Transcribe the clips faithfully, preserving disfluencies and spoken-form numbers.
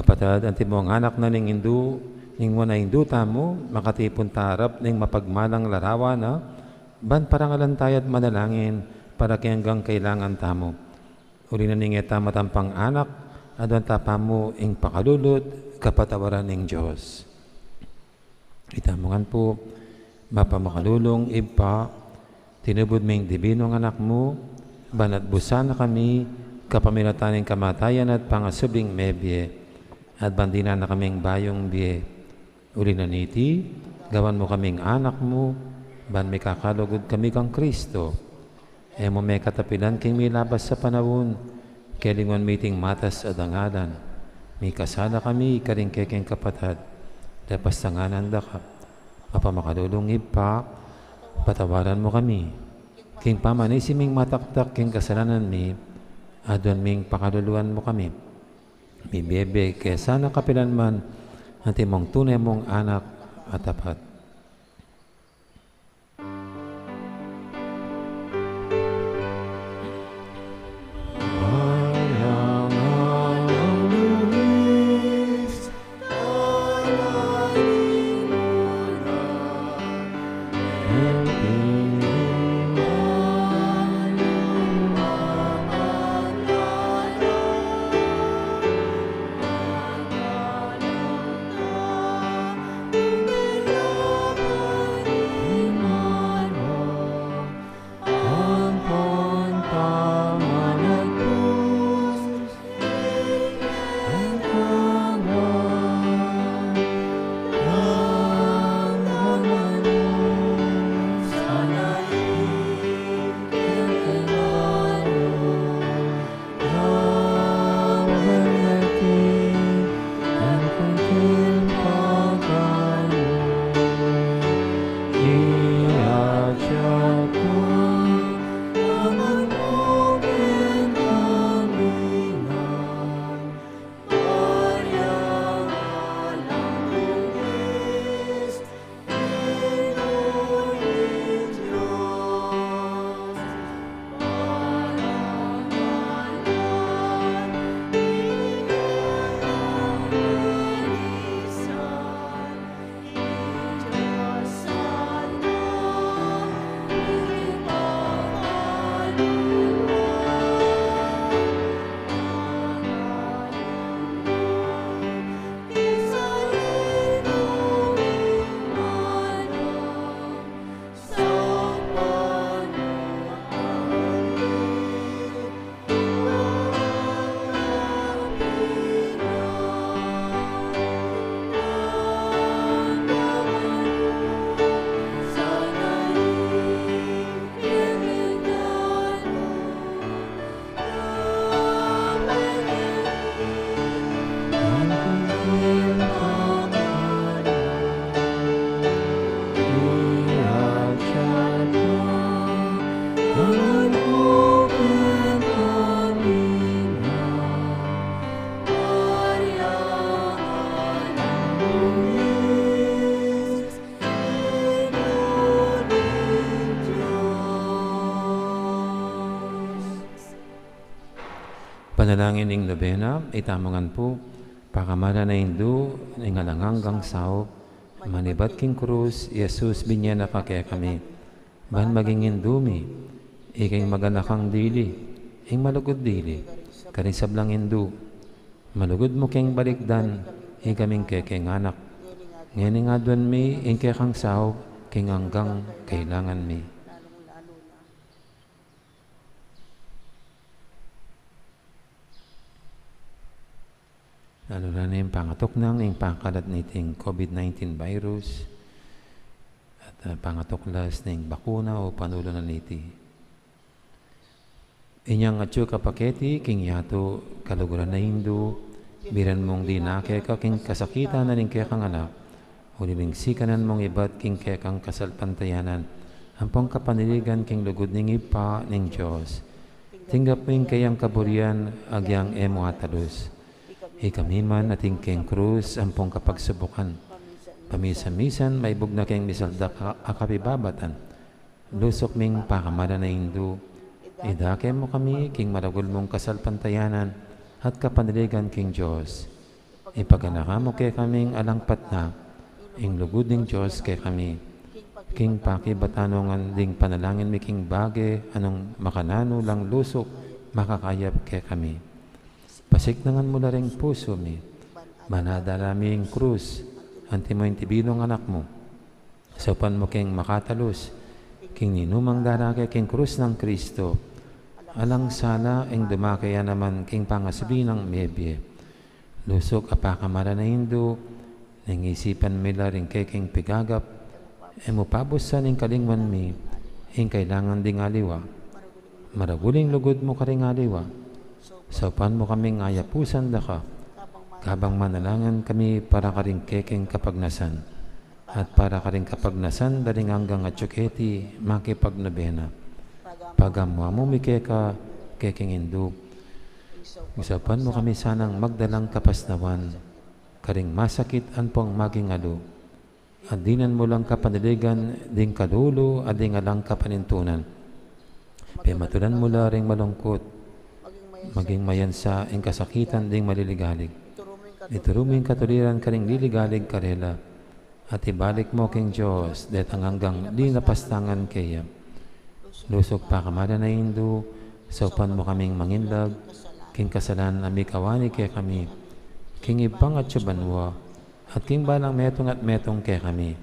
Kapatad, antimong anak na ning Indu, ning Nuan a Indu tamu, makatipun ta arap ning mapagmalang larawan na, ban parangalan taya at manalangin, para keng anggang kailangan tamu. Uli na ning e ta matampang anak, aduan ta pamu ing pakalulu at kapatawaran ning Dios. Itamu ngan pu, mapamakalulung Ibpa, tinubud me ing dibinung Anak mu, ban atbusan na kami, kapamilatan ning kamatayan at pangasubling mebie, at ban dinan na kaming bayung bie. Uli na niti, gawan mu kaming anak mu, ban mikakalugud kami kang Kristo. E mu mekatapilan king milabas a panaun, king linguan mi iting matas a dangalan. Mikasala kami karing kekeng kapatad, dapastanganan da ka. Mapamakalulung Ibpa, patawaran mu kami. King pamanisi ming mataktak king kasalanan mi, aduan ming pakaluluan mu kami. Mibebe ke sana kapilan man, antimong tune mung anak a tapat. Panalangin ning nobena. Itamu ngan pu, pakamalan a Indu ning alang anggang saup, manibat king krus i Jesus, binie na ka kekami, ban maging Indu mi. Ika ing maganakang dili, ing malugud dili karing sablang indu. Malugud mu keng balikdan ikaming kekeng anak. Ngeni aduan mi ing kekang saup king anggang kailangan mi. Lalu na ning pangatuknang ing pangakalat niting COVID nineteen virus at, ah, pangatuklas ning bakuna o panulu na niti. Inyang atyu ka pa keti king yatu, kaluguran a Indu, miran mung dinake ka king kasakitan na ning kekang anak, uli ning sikanan mung ibat king kekang kasalpantayanan ampong kapanaligan king lugud ning Ibpa ning Dios. Tinggap mu ing keyang kaburian agyang e mu atalus. Ikami man atin keng krus ampong kapagsubukan, pamisan-misan maibug na keng misaldak a, a kapibabatan. Lusuk ming pakamalan a Indu, idake mu kami king malugud mung kasalpantayanan at kapanaligan king Dios. Ipaganaka mu kekami ing alang patna, ing lugud ning Dios kekami. King pakibatan ngan ding panalangin mi king bage a nung makananu lang lusuk makakayap kekami. Pasiknangan mu la ring pusu mi, ban adala mi ing krus, antimo ing tibi nung Anak mu. Saupan mu keng makatalus king ninumang darake king krus nang Kristo. Alang sala ing dumake ya naman king pangasubli nang mebie. Lusuk a pakamalan a Indu, neng isipan mi la ring kekeng pigagap, e mu pabusan ing kalingwan mi, ing kailangan ding aliwa. Maragul ing lugud mu karing aliwa. Saupan mu kaming ayapusan da ka, kabang manalangin kami para karing kekeng kapagnasan, at para karing kapagnasan da ring anggang atyu keti makipagnobena. Pagamuan mu mi keka, kekeng Indu. Saupan mu kami sanang magdalang kapasnawan karing masakit ampong maging alu. At dinan mu lang kapanaligan ding kalulu at ding alang kapanintunan. Pematulan mu la ring malungkut, maging mayansa ing kasakitan ding maliligalig. Ituru mu ing katuliran karing liligalig karela, at ibalik mu king Dios detang anggang di na pastangan keya. Lusuk pakamalan a Indu, saupan mu kaming mangindag king kasalan a mikawani kekami, king ibpang atyu banua, at king balang metung at metung kekami.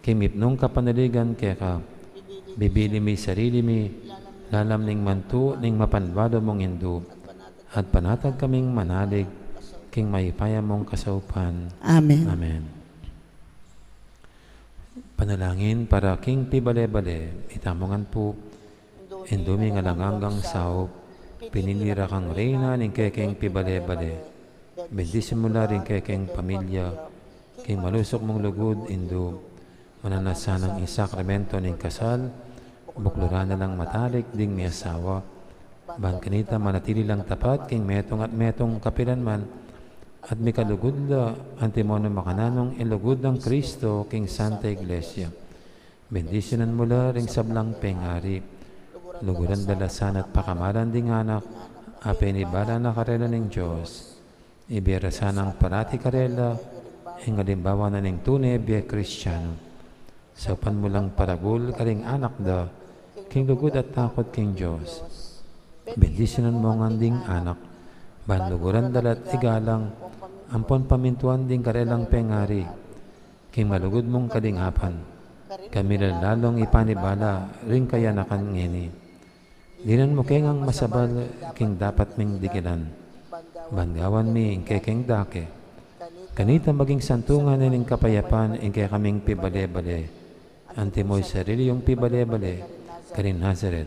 King mipnung kapanaligan keka, bibili mi sarili mi lalam ning mantu ning mapanbalu mung Indu, at panatag kaming manalig king mayupaya mung kasaupan. Amen. Amen. Panalangin para king pibale-bale. Itamu ngan pu. Indu ming alang anggang saup, pinili ra kang Reyna ning kekeng pibale-bale. Bendisyun mu la ring kekeng pamilya king malusuk mung lugud, Indu. Mananu na sanang ing sakramento ning kasal, bukluran na lang matalik ding miasawa. Ban kanita manatili lang tapat king metung at metung kapilan man, at mikalugud la antimo nung makananung ing lugud nang Kristo king Santa Iglesia. Bendisyunan mu la ring sablang pengari. Luguran da la sana at pakamalan ding anak a penibala na karela ning Dios. Ibie ra sanang parati karela ing alimbawa na ning tune bie Kristiano. Saupan mu lang paragul karing anak da king lugud at takut king Dios. Bendisyunan mu ngan ding anak, ban luguran da la at igalang ampon pamintuan ding karelang pengari king malugud mung kalingapan. Kami la lalung ipanibala ring kayanakan ngeni. Dinan mu ke ngang masabal king dapat ming dikilan, ban gawan mi ing kekeng dake. Kanita maging santungan na ning kapayapan ing kekaming pibale-bale, antimo ing sarili yung pibale-bale karin Nazaret.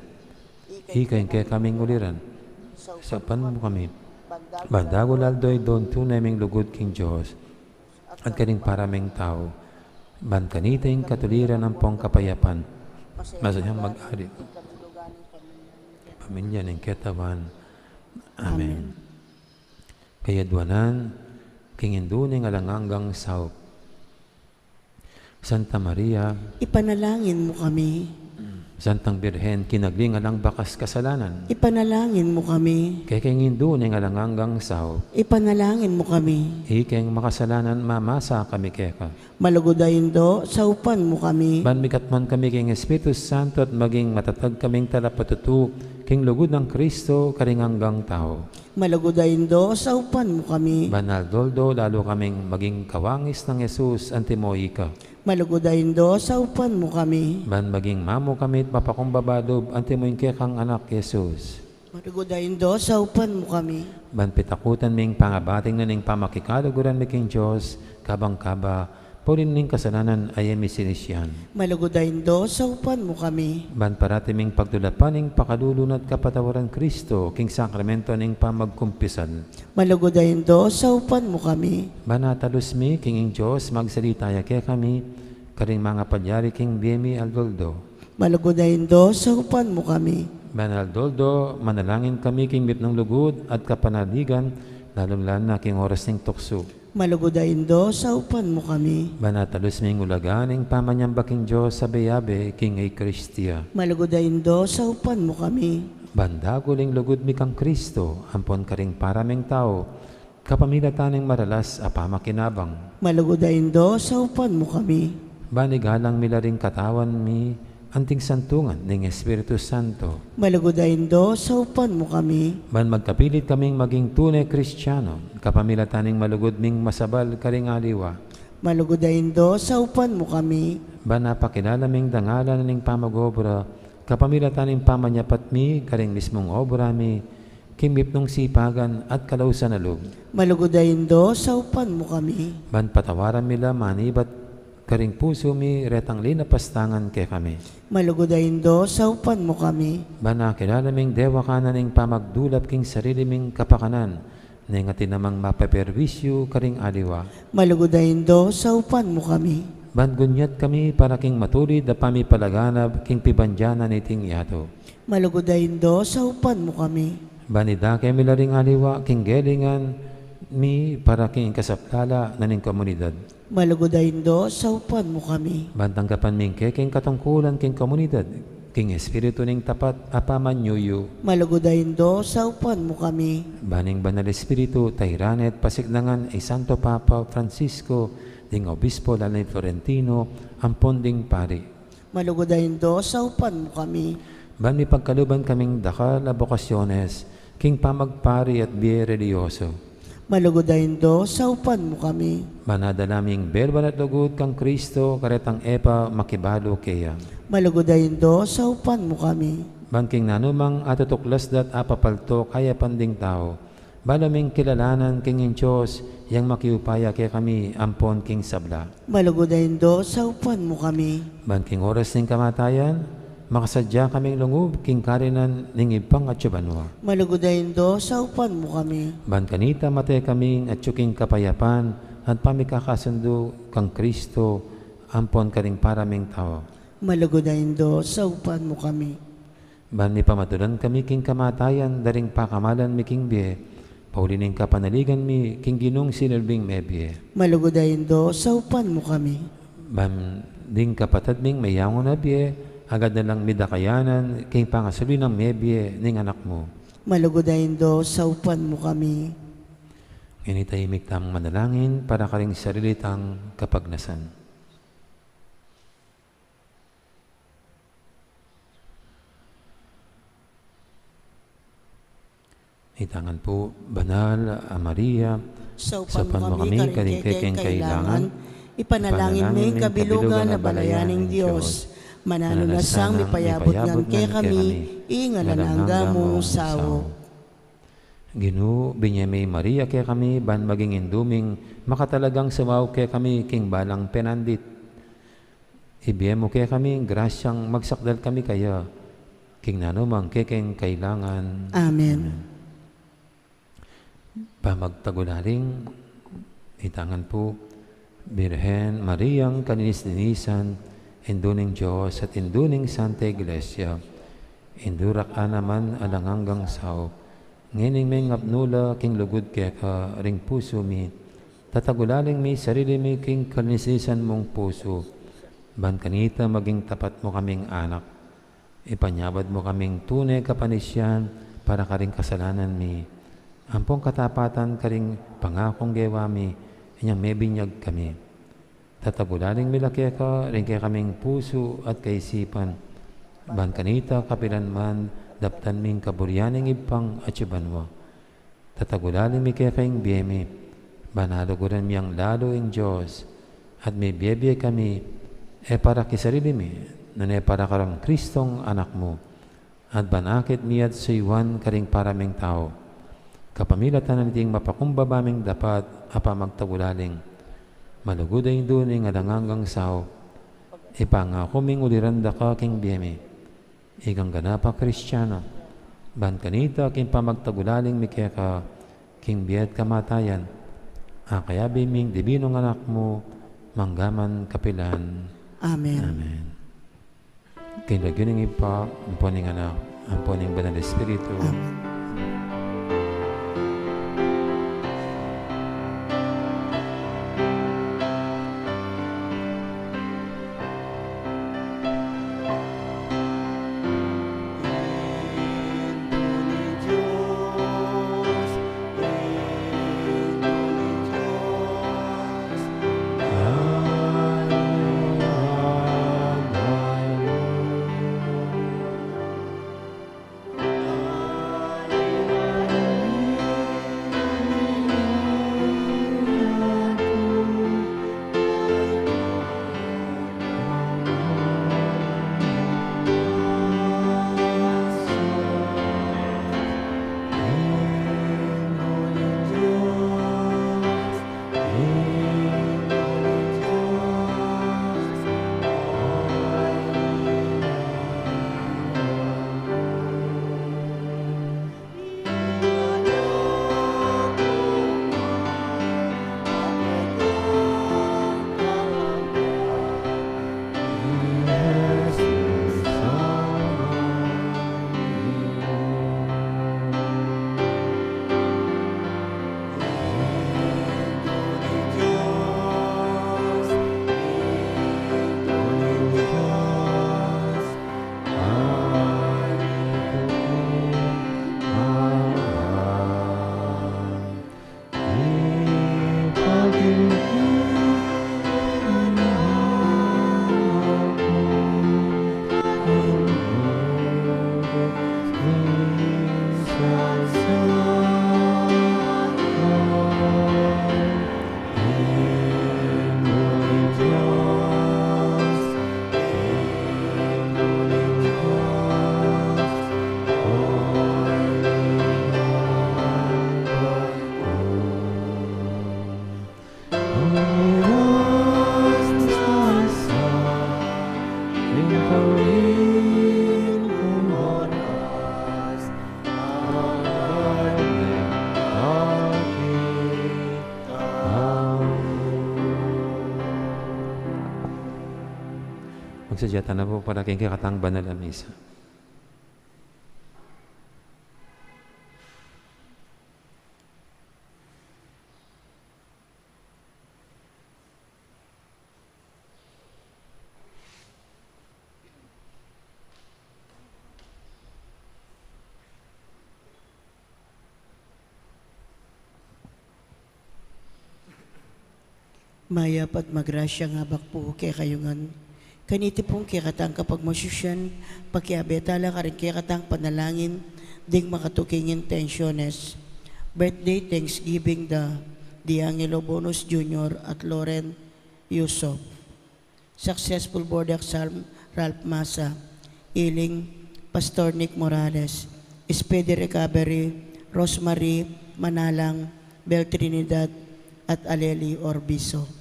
Ika ing kekaming uliran. Saupan mu kami ban dagul aldo-aldo ing tune ming lugud king Dios at karing para ming tau, ban kanita ing katuliran ampong kapayapan, masayang mag-ari pamilya ning ketawan. Amen. Amen. Kayadwanan king Indu ning alang anggang saup. Santa Maria, ipanalangin mu kami. Santang Birhen, kinagli ning alang bakas kasalanan, ipanalangin mu kami. Kekeng Indu ning alang anggang saup, ipanalangin mu kami. Ikeng makasalanan, mamasa kami keka. Malugud a Indu, saupan mu kami. Ban mikatman kami king Espiritu Santo at maging matatag kaming talapatutu king lugud nang Kristo karing anggang tau. Malugud a Indu, saupan mu kami. Ban aldo-aldo lalu kaming maging kawangis nang Jesus antimo ika. Malugud a Indu, saupan mu kami. Ban maging mamu kami at mapakumbaba lub antimo ing kekang Anak Jesus. Malugud a Indu, saupan mu kami. Ban pitakutan ming pangabating na ning pamakikaluguran mi king Dios, kabang kaba, purian ning kasalanan a e mi sinisian. Malugud a Indu, saupan mu kami. Ban parati ming pagtulapan ing pakalulu na at kapatawaran Kristo, king sakramento ning pamagkumpisal. Malugud a Indu, saupan mu kami. Ban atalus mi king ing Dios, magsalita ya kekami, karing mangapalyari king bie mi aldo-aldo. Malugud a Indu, saupan mu kami. Ban aldo-aldo, manalangin kami king mipnung lugud at kapanaligan, lalung-lalu na king oras ning tuksu. Malugud a Indu, saupan mu kami. Ban atalus ming ulaga ning pamanyamba king Dios abe-abe king Eukaristia. Malugud a Indu, saupan mu kami. Ban dagul ing lugud mi kang Kristo, ampon karing para ming tau, Kapamilatan ning maralas a pamakinabang. Malugud a Indu, saupan mu kami. Ban igalang mi la ring katawan mi anting santungan ning Espiritu Santo. Malugud a Indu, saupan mu kami. Ban magkapilit kaming maging tune Kristiano, kapamilatan ning malugud ming masabal karing aliwa. Malugud a Indu, saupan mu kami. Ban apakilala ming dangalan ning pamag-obra, kapamilatan ning pamanyapat mi karing mismung obra mi, king mipnung sipagan at kalausan a lub. Malugud a Indu, saupan mu kami. Ban patawaran mi la manibat karing pusu mi retang linapastangan kekami. Malugud a Indu, saupan mu kami. Ban akilala ming dewakan na ning pamagdulap king sarili ming kapakanan, neng atin namang mapaperwisyu karing aliwa. Malugud a Indu, saupan mu kami. Ban gunyat kami para king matulid a pamipalaganap king pibandian na niting yatu. Malugud a Indu, saupan mu kami. Ban idake mi la ring aliwa king gelingan mi para king kasaplala na ning komunidad. Malugud a Indu, saupan mu kami. Ban tanggapan mi ing kekeng katungkulan king komunidad, king espiritu ning tapat a pamanyuyu. Malugud a Indu, saupan mu kami. Ban ing Banal Espiritu, tairan at pasiknangan i Santo Papa Francisco, ding Obispo lalu na i Florentino, ampon ding pari. Malugud a Indu, saupan mu kami. Ban mipagkaluban kaming dakal a bokasyones king pamagpari at bie relihiyoso. Malugud a Indu, saupan mu kami. Ban adala ming belban at lugud kang Kristo, karetang e pa makibalu keya. Malugud a Indu, saupan mu kami. Ban king nanumang atutuklas da't apapalto kayapan ding tau, balu ming kilalanan king ing Dios, yang makiupaya kekami ampon king sabla. Malugud a Indu, saupan mu kami. Ban king oras ning kamatayan, makasadya kaming lungub king karinan ning Ibpang atsu banua. Malugud a Indu, saupan mu kami. Ban kanita mate kaming atsu king kapayapan at pamikakasundu kang Kristo ampon karing para ming tau. Malugud a Indu, saupan mu kami. Ban mipamatulan kami king kamatayan da ring pakamalan mi king bie, pauli ning kapanaligan mi king Ginung sinulbing mebie. Malugud a Indu, saupan mu kami. Ban ding kapatad ming meyangu na bie, agad na lang midakayanan king pangasulbi nang mebie ning Anak mu. Malugud a Indu, saupan mu kami. Ngeni tahimik tang manalangin para karing sarili tang kapagnasan. Itangan pu, Banal a Maria, saupan mu kami karing kekeng kailangan, ipanalangin me ing kabilugan a balayan ning Dios, mananu na sang mipayabut ngan kekami ing alang angga mung saup. Ginu, binie me i Maria kekami ban maging indu ming makatalagang sumaup kekami king balang penandit. Ibie mu kekami ing grasyang magsakdal kami kaya king nanumang kekeng kailangan. Amen. Pamagtagulaling, itangan pu, Birhen Mariang kalinis-linisan, Indu ning Dios at Indu ning Santa Iglesia, Indu rak a naman alang anggang saup, ngening mengapnu la king lugud keka ring pusu mi, tatagulaling mi sarili mi king kalinis-linisan mung pusu, ban kanita maging tapat mu kaming anak. Ipanyabad mu kaming tune kapanisian para karing kasalanan mi, ampong katapatan karing pangakung gewa mi, inyang mebinyag kami. Tatagulaling mi la keka ring kekaming pusu at kaisipan, ban kanita kapilan man daptan ming kaburian ning Ibpang atsu banua. Tatagulaling mi keka ing bie mi, ban aluguran mi yang lalu ing Dios, at mibie-bie kami, e para king sarili mi, nune para kareng Kristong Anak mu, at ban akit mi at suyuan karing para ming tau. Kapamilatan na niting mapakumbaba ming dapat a pamagtagulaling, malugud a Indu ning alang anggang saup, ipangaku ming uliran daka king bie mi. Ikang ganap a Kristiano, ban kanita king pamagtagulaling mi keka king bie at kamatayan, akayabe ming dibinung Anak mu, mangga man kapilan. Amen. Amen. King lagyu ning Ibpa, ampo ning Anak, ampo ning Banal Espiritu. Amen. Sadyatan na pu para king kekatang banal a misa. Mayap at magrasyang abak pu kekayu ngan. Kaniti pung kekatang kapagmasusyan, pakiabe tala karing kekatang panalangin ding makatuking intensyones. Birthday Thanksgiving da di Angelo Bonus Junior at Loren Yusuf. Successful board exam, Ralph Masa. Healing, Pastor Nick Morales. Speedy recovery, Rosemary Manalang, Bel Trinidad, at Aleli Orbiso.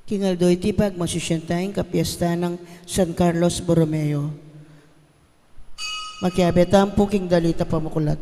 King aldo iti pagmasusyan taya ing kapiesta nang San Carlos Borromeo. Makiabe tamu pu king dalit a pamakulat.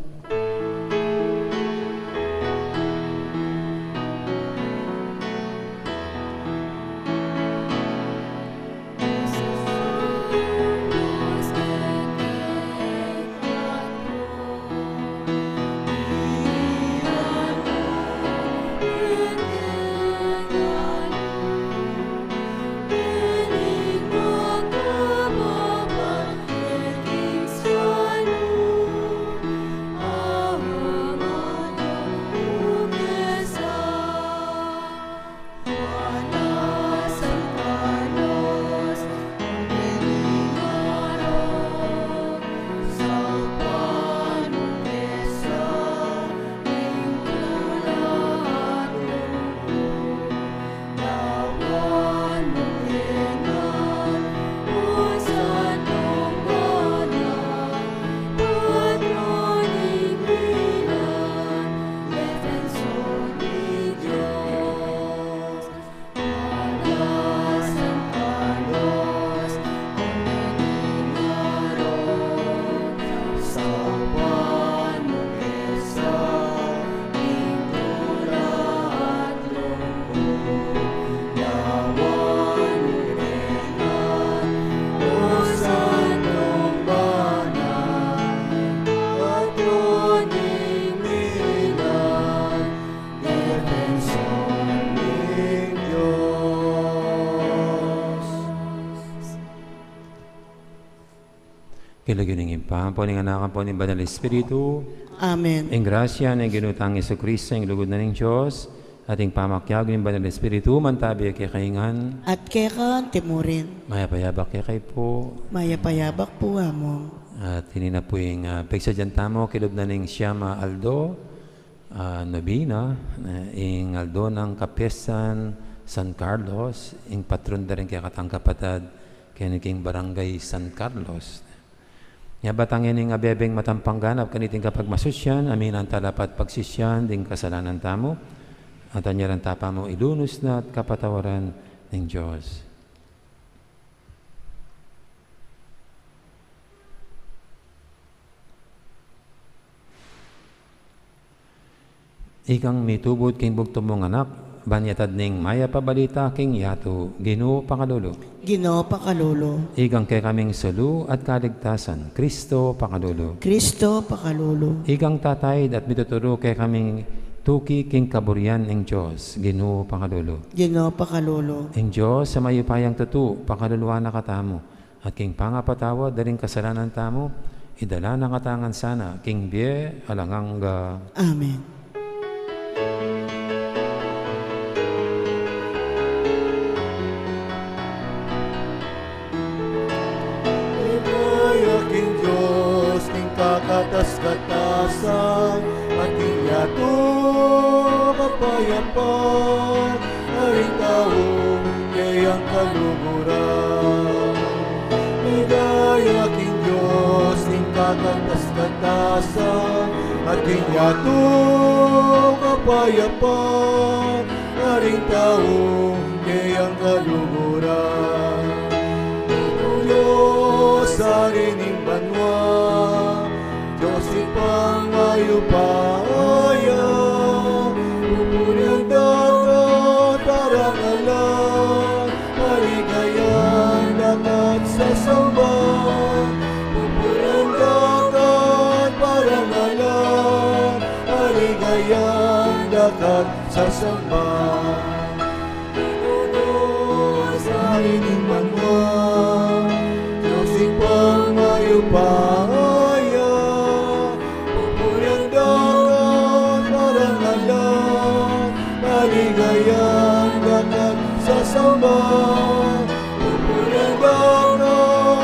King lagyu ning Ibpa, ampo ning Anak, ampo ning Banal Espiritu. Amen. Ing grasya ning Ginu tang Jesucristo, ing lugud na ning Dios, at ing pamakiabe ning Banal Espiritu, mantabi kekayu ngan. At keka anti murin. Mayap a yabak kekayu pu. Mayap a yabak pu, Among. At ini na pu ing, ah, pigsadyan tamu, kilub na ning siyam a aldo, ah, nobena, eh, ing aldo nang kapiestan San Carlos, ing patron da ring kekatang kapatad, keni king Barangay San Carlos. Nya batang ini ing abebeng matampang ganap kaniting kapagmasusyan, aminan tala pa at pagsisian ding kasalanan tamu, at anyaran ta pa mu ilunus na at kapatawaran ning Dios. Ikang mitubud king bugtung mung anak, ban yatad ning mayap a balita king yatu, Ginu pakalulu. Ginu pakalulu. Ikang kekaming sulu at kaligtasan, Kristo pakalulu. Kristo pakalulu. Ikang tataid at mituturu kekaming tuki king kaburian ning Dios, Ginu pakalulu. Ginu pakalulu. Ing Dios a mayupayang tutu, pakaluluan na katamu. At king pangapatawad da ring kasalanan tamu, idala na katamu ngan sana king bie alang angga. Amen. Ligaya king Dios king kakatas-katasan, at king yatu kapayapan, karing taung keyang kaluguran. Ligaya king Dios king kakatas katasan, at king yatung kapayapan, karing taung keyang kaluguran. Dios, Ari ning banua, Dios Ibpang mayupaya, pupurian da ka at parangalan, paligayan da ka at sasamban. Pupurian da ka at parangalan, paligayan da ka at sasamban. Dios, Ari ning banua, Dios Ibpang mayupaya, pupurian da ka at parangalan, paligayan da ka at sasamban. Pupurian da ka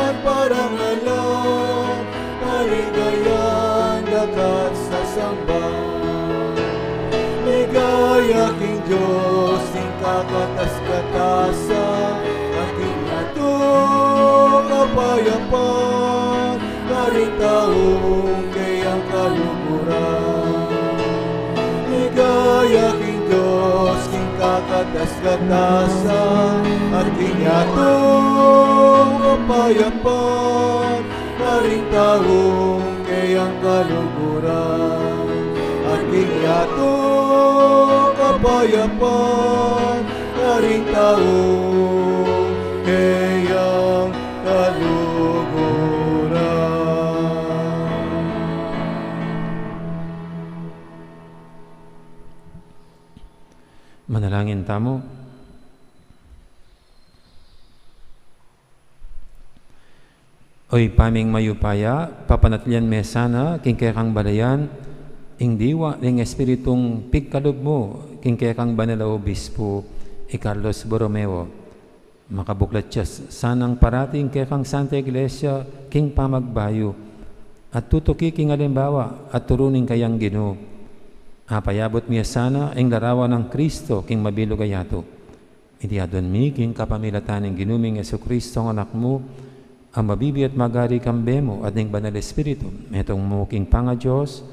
at parangalan, paligayan da ka at sasamban. Ligaya king Dios king kakatas-katasan, at king yatung kapayapan, karing taung keyang kaluguran. Ligaya king Dios king kakatas-katasan, at king yatung kapayapan, karing taung keyang kaluguran. At king yatung kapayapan, karing taung keyang kaluguran. Manalangin tamu. O Ibpa ming mayupaya, papanatilian me sana king kekang balayan ing diwa ning Espiritung pigkalub mu king kekang banal a obispu, i Carlos Borromeo. Makabuklat ya sanang parati ing kekang Santa Iglesia king pamagbayu, at tutuki king alimbawa at turu ning kayang Ginu. Apayabut mu ya sana ing larawan nang Kristo king mabilug a yatu. Iti aduan mi king kapamilatan ning Ginu ming Jesucristo, a Anak mu, a mabibie at magari kambe mu at ning Banal Espiritu, metung mu king pangaDios,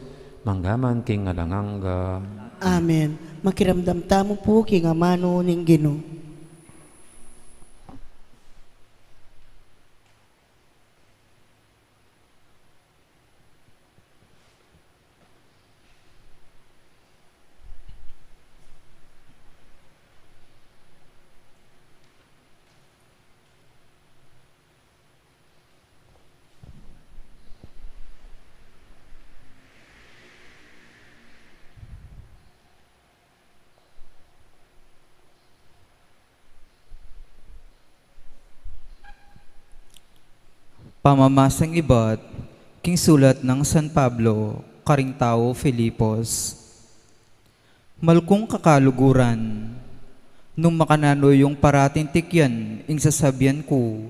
mangga man king alang angga. Amen. Makiramdam tamu pu king amanu ning Ginu. Pamamasang ibat king sulat nang San Pablo karing taga Filipos. Malkung kakaluguran, nung makananu yung parating tikyan ing sasabian ku,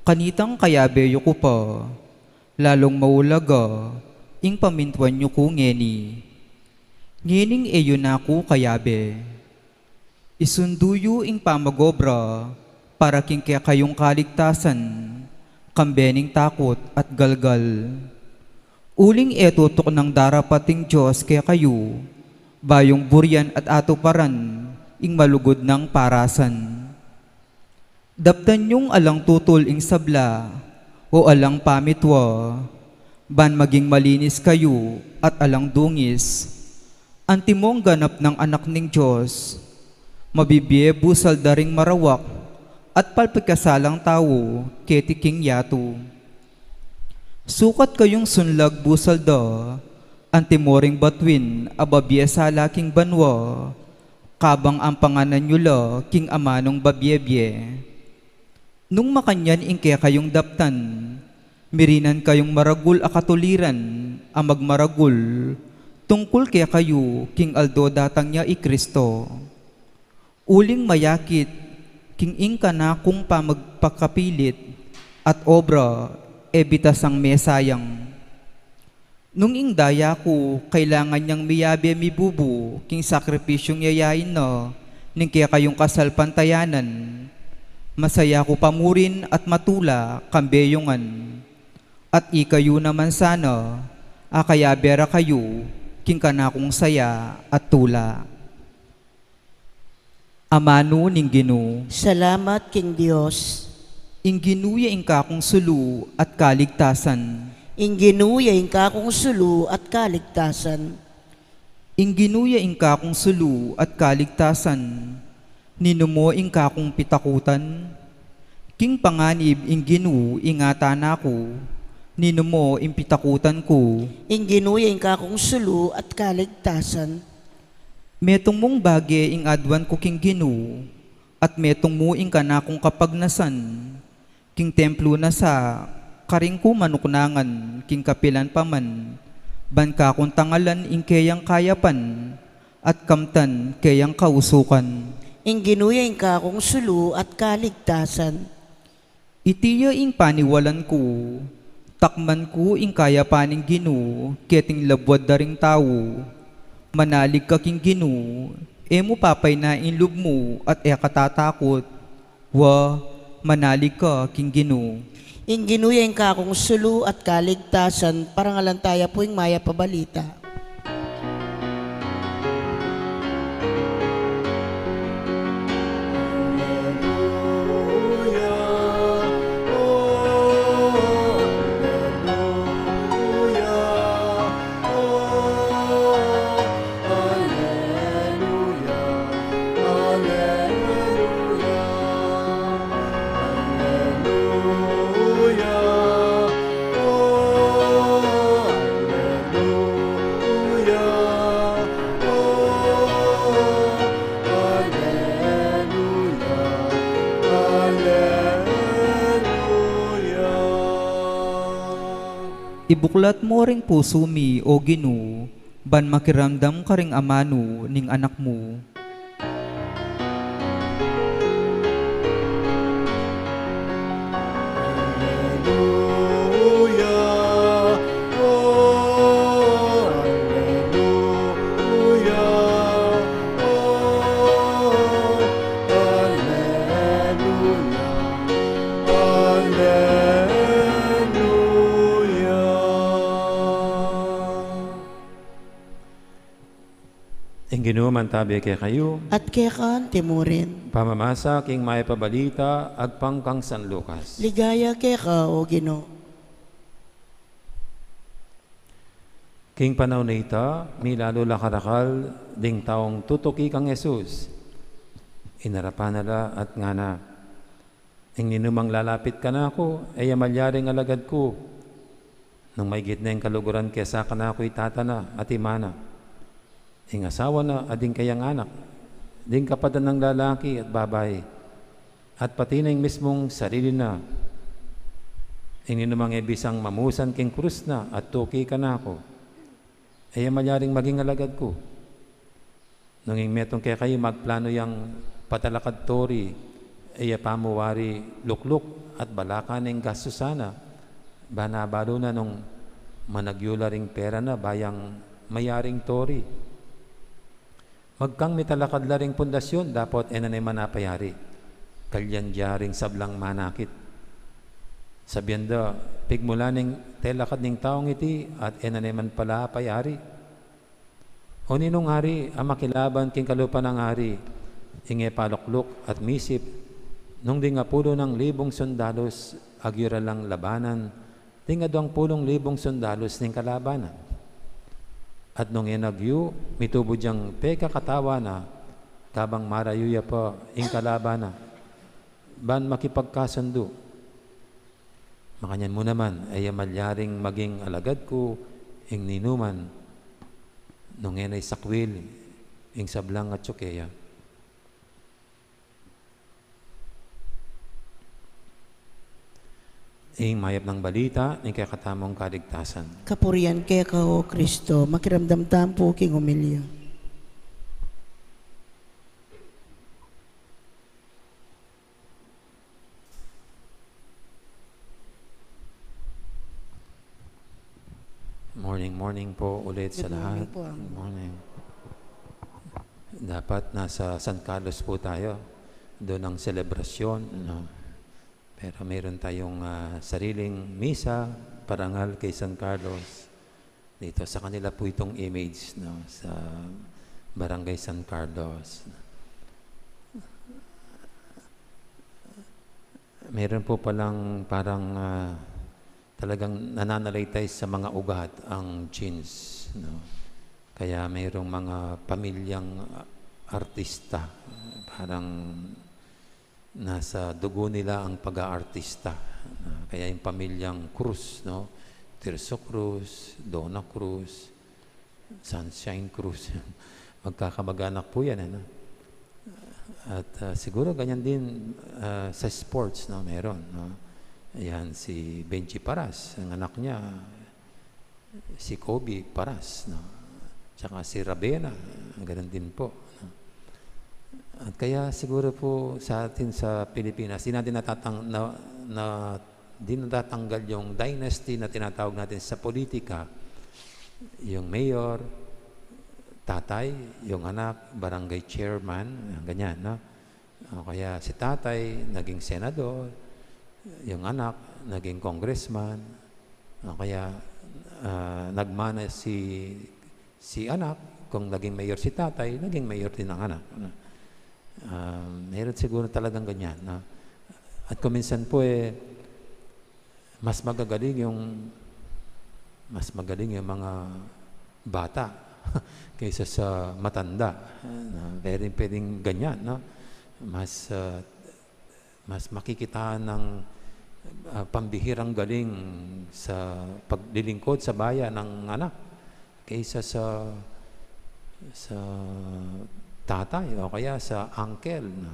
kanitang kayabe yu ku pa, lalung maulaga ing pamintuan yu ku ngeni. Ngening e yu na ku kayabe. Isundu yu ing pamag-obra para king kekayung kaligtasan, kambe ning takut at galgal. Uling e tutuknang darapat ing Dios kekayu, bayung burian at atuparan ing malugud nang parasan. Daptan yung alang tutul ing sabla, o alang pamitua, ban maging malinis kayu at alang dungis. Antimong ganap nang anak ning Dios, mabibie busal da ring marawak at palpikasalang tau keti king yatu. Sukat kayung sunlag busal da, antimo ring batuin a babie sala king banua, kabang ampanganan yu la king amanung babiebie. Nung makanyan ing kekayung daptan, mirinan kayung maragul a katuliran a magmaragul tungkul kekayu king aldo datang ya i Kristo. Uling mayakit king ing kanakung pamagpakapilit at obra e bitasang mesayang. Nung ing daya ku kailangan yang miyabe mibubu king sakripisyung yayain na ning kekayung kasalpantayanan, masaya ku pamurin at matula kambe yu ngan. At ikayu naman sana, Akayabe ra kayu king kanakung saya at tula. Amanu ning Ginu. Salamat king Dios. Ing Ginu ya ing kakung sulu at kaligtasan. Ing Ginu ya ing kakung sulu at kaligtasan. Ing Ginu ya ing kakung sulu at kaligtasan. Ninu mo ing kakung pitakutan? King panganib ing Ginu ingatan na ku, ninu mo ing pitakutan ku? Ing Ginu ya ing kakung sulu at kaligtasan. Metung mung bage ing aduan ku king Ginu, at metung mu ing kanakung kapagnasan. King templu na sa, karin ku manuknangan king kapilan pa man, ban kakung tangalan ing keyang kayapan, at kamtan keyang kausukan. Ing Ginu ya ing kakung sulu at kaligtasan. Iti ya ing paniwalan ku, takman ku ing kayapan ning Ginu, keting labuad da ring tau. Manalig ka king Ginu, e mu papayna ing lub mu at e ka tatakut. Wa, manalig ka king Ginu. Ing Ginu ya ing kakung sulu at kaligtasan. Parangalan taya pu ing mayap a balita. Ibuklat mu ring pusu mi, O Ginu, ban makiramdam karing amanu ning anak mu. Alleluia, oh, alleluia, oh, alleluia, alleluia. Ing Ginu mantabe kekayu. At keka anti mu rin. Pamamasa king mayap a balita agpang kang San Lucas. Ligaya keka, O Ginu. King panaun a ita, milalu la karakal ding taung tutuki kang Jesus. Inarapan na la at ngana, Ing ninumang lalapit kanaku, e ya malyaring alagad ku. Nung maigit ne ing kaluguran kesa kanaku i tata na at i ina na, ing asawa na at ding kayang anak, ding kapatad nang lalaki at babai, at pati na ing mismung sarili na, ing ninumang e bisang mamusan king krus na at tuki kanaku, e ya malyaring maging alagad ku. Nung ing metung kekayu magplanu yang patalakad tori, e ya pa mu wari lukluk at balaka na ing gastusan na, ban abalu na nung managyu la ring pera na ba yang mayaring tori. Magkang mitalakad la ring pundasyun, dapot e na ne man apayari, kalyan da ring sablang manakit. Sabian da, pigmula ning telakad ning taung iti, at e na ne man pala apayari. O ninung ari a makilaban king kalupa nang ari, ing e palukluk at misip, nung ding apulu nang libung sundalus agyu ra lang labanan ding aduang pulung libung sundalus ning kalaban na. At nung e na agyu, mitubu dang pekakatawan na, kabang marayu ya pa ing kalaban na, ban makipagkasundu. Makanyan mu naman, e ya malyaring maging alagad ku ing ninuman, nung e na isakwil ing sablang atsu keya. Ing mayap nang balita ning kekatamung kaligtasan. Kapurian keka, O Kristo. Makiramdam tamu pu king omilya. Morning, morning po ulit sa lahat. Good morning po, Ang. Good morning. Dapat nasa San Carlos po tayo. Doon ang selebrasyon, no? Pero mayroon tayong, ah, sariling misa, parangal kay San Carlos. Dito sa kanila po itong image, no, sa Barangay San Carlos. Meron po palang parang, ah, talagang nananalaytay sa mga ugat ang genes, no? Kaya mayroong mga pamilyang artista, parang nasa dugo nila ang pag-aartista. Ah, kaya yung pamilyang Cruz, no? Tirso Cruz, Dona Cruz, Sunshine Cruz. Magkakamag-anak po yan, ano? At, ah, siguro ganyan din, ah, sa sports, no? Meron, no? Ayan, si Benji Paras, ang anak niya, si Kobe Paras, no? Tsaka si Ravena, ganun din po, no? At kaya siguro po sa atin sa Pilipinas, di natin natatang-, na, na, di natatanggal yung dynasty na tinatawag natin sa politika. Yung mayor, tatay, yung anak, barangay chairman, ganyan, no? O kaya si tatay, naging senador, yung anak, naging congressman, o kaya, ah, nagmana si, si anak, kung naging mayor si tatay, naging mayor din ang anak. Ah, meron siguro talagang ganyan, no? At kung minsan po, eh, mas magagaling yung, mas magaling yung mga bata kaysa sa matanda. Ah, pwedeng, pwedeng ganyan, no? Mas, ah, mas makikitaan ng, ah, pambihirang galing sa paglilingkod sa bayan ng anak kaysa sa, sa tatay o kaya sa uncle, no?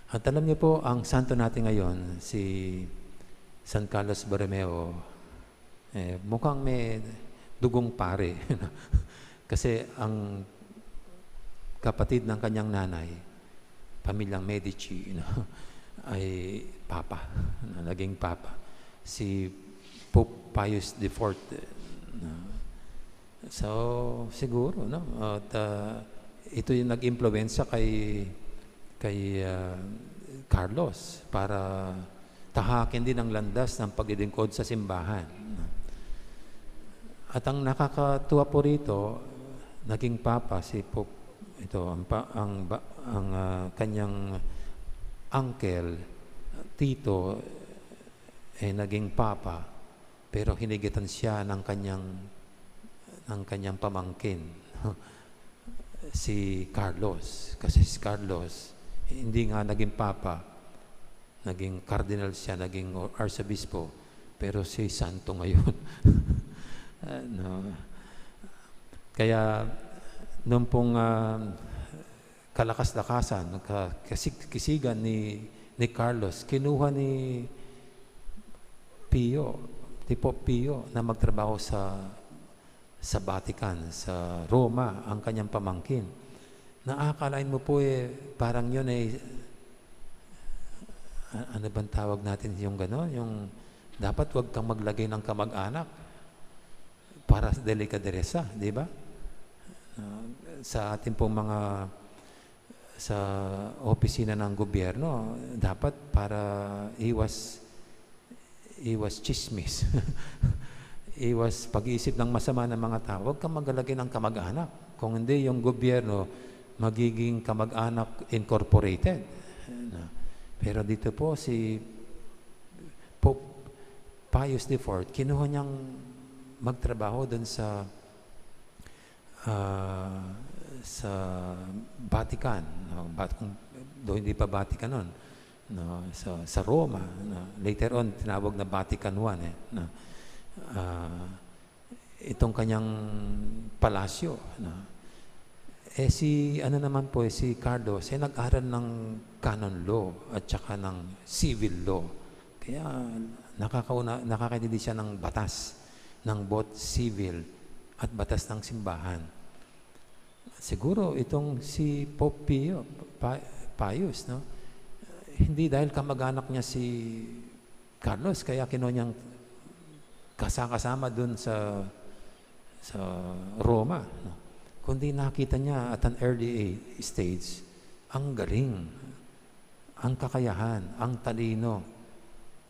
At alam niyo po, ang santo natin ngayon, si San Carlos Borromeo, eh, mukhang may dugong pare. Kasi ang kapatid ng kanyang nanay, pamilyang Medici, you know, ay papa, na naging papa. Si Pope Pius the fourth, no? So, siguro, no? At, ah, ito yung nag-impluwensya kay, kay, ah, Carlos para tahakin din ang landas ng paglilingkod sa simbahan. At ang nakakatuwa po rito, naging papa si Pope, ito, ang pa-, ang ba-, ang, ah, kanyang uncle, tito, eh, naging papa, pero hinigitan siya ng kanyang, ng kanyang pamangkin, si Carlos. Kasi si Carlos, hindi nga naging papa, naging cardinal siya, naging arsobispo, pero si santo ngayon. Ano, kaya nung pong, ah, kalakas-lakasan, ka-, kasig-, kisigan ni, ni Carlos, kinuha ni Pio, ni Pope Pio na magtrabaho sa, sa Vatican, sa Roma, ang kanyang pamangkin. Naakalain mo po, eh, parang yun ay, a-, ano bang tawag natin yung gano'n? Yung dapat wag kang maglagay ng kamag-anak para sa delikadesa, di ba? Ah, sa ating pong mga, sa opisina ng gobyerno, dapat para iwas, iwas tsismis. Iwas pag-iisip ng masama ng mga tao. Huwag kang maglalagay ng kamag-anak. Kung hindi, yung gobyerno, magiging kamag-anak incorporated. Pero dito po, si Pope Pius the fourth, kinuha niyang magtrabaho dun sa, ah, sa Vatican, no? Bat-, kung do hindi pa Vatican nun, no? Sa, sa Roma, no? Later on, tinawag na Vatican One, eh, no? Ah, itong kanyang palasyo, no? Eh, si, ano naman po, eh, si Carlos, eh, nag-aral ng canon law at saka ng civil law. Kaya nakakauna-, nakakaintindi siya ng batas, ng both civil at batas ng simbahan. Siguro itong si Pope Pio, Pa-, Pius, no? Hindi dahil kamag-anak niya si Carlos, kaya kinuha niyang kasa-, kasama dun sa, sa Roma, no? Kundi nakita niya at an early a-, stage, ang galing, ang kakayahan, ang talino,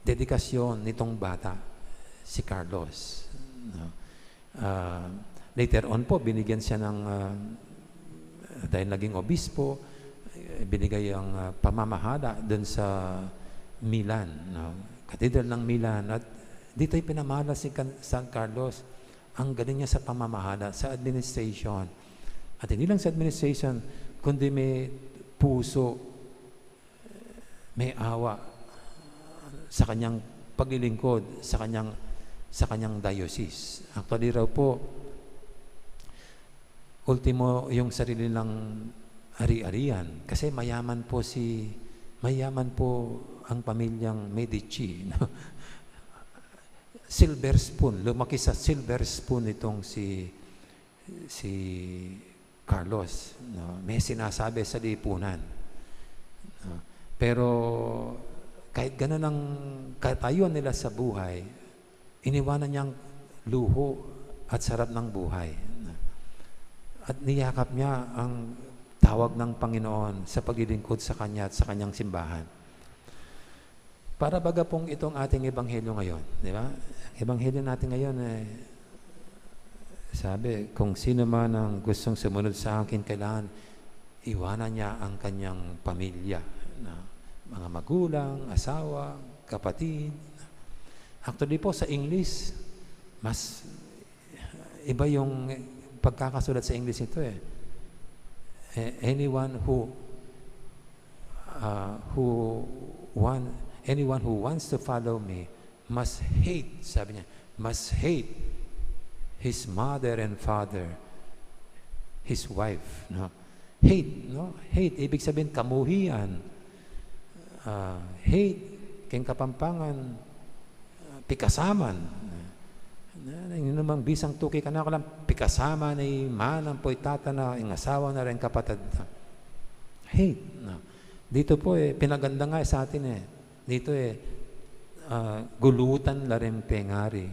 dedikasyon nitong bata, si Carlos. No? Ah, later on po, binigyan siya ng, ah, dahil naging obispo, eh, binigay ang, ah, pamamahala dun sa Milan, no? Cathedral ng Milan. At dito ay pinamahala si Can-, San Carlos. Ang galing niya sa pamamahala, sa administration. At hindi lang sa administration, kundi may puso, may awa sa kanyang paglilingkod sa kanyang, sa kanyang diocese. Actually raw po, ultimo yung sarili lang ari-arian. Kasi mayaman po si, mayaman po ang pamilyang Medici, no? Silver spoon, lumaki sa silver spoon itong si, si Carlos, no? May sinasabi sa lipunan, no? Pero kahit ganun ang katayuan nila sa buhay, iniwanan niya ang luho at sarap ng buhay, no? At niyakap niya ang tawag ng Panginoon sa paglilingkod sa Kanya at sa Kanyang simbahan. Para baga pong itong ating ebanghelyo ngayon, di ba? Ang ebanghelyo natin ngayon, eh, sabi, "Kung sino man ang gustong sumunod sa akin, kailangan iwanan niya ang kanyang pamilya, na mga magulang, asawa, kapatid." Actually po, sa English, mas iba yung pagkakasulat sa English nito eh. Eh, anyone who, ah, who want, anyone who wants to follow me must hate, sabi niya, must hate his mother and father, his wife, no? Hate, no? Hate, ibig sabihin, kamuhian. Ah, hate, keng Kapampangan, ah, pikasaman. Na, na, yun namang bisang tuki kanaku lang, pikasaman ne i mana na, ampo i tata na, ing asawa na, reng kapatad na. Hate, no? Dito po eh, pinaganda nga sa atin eh. Dito eh, ah, gulutan la reng pengari.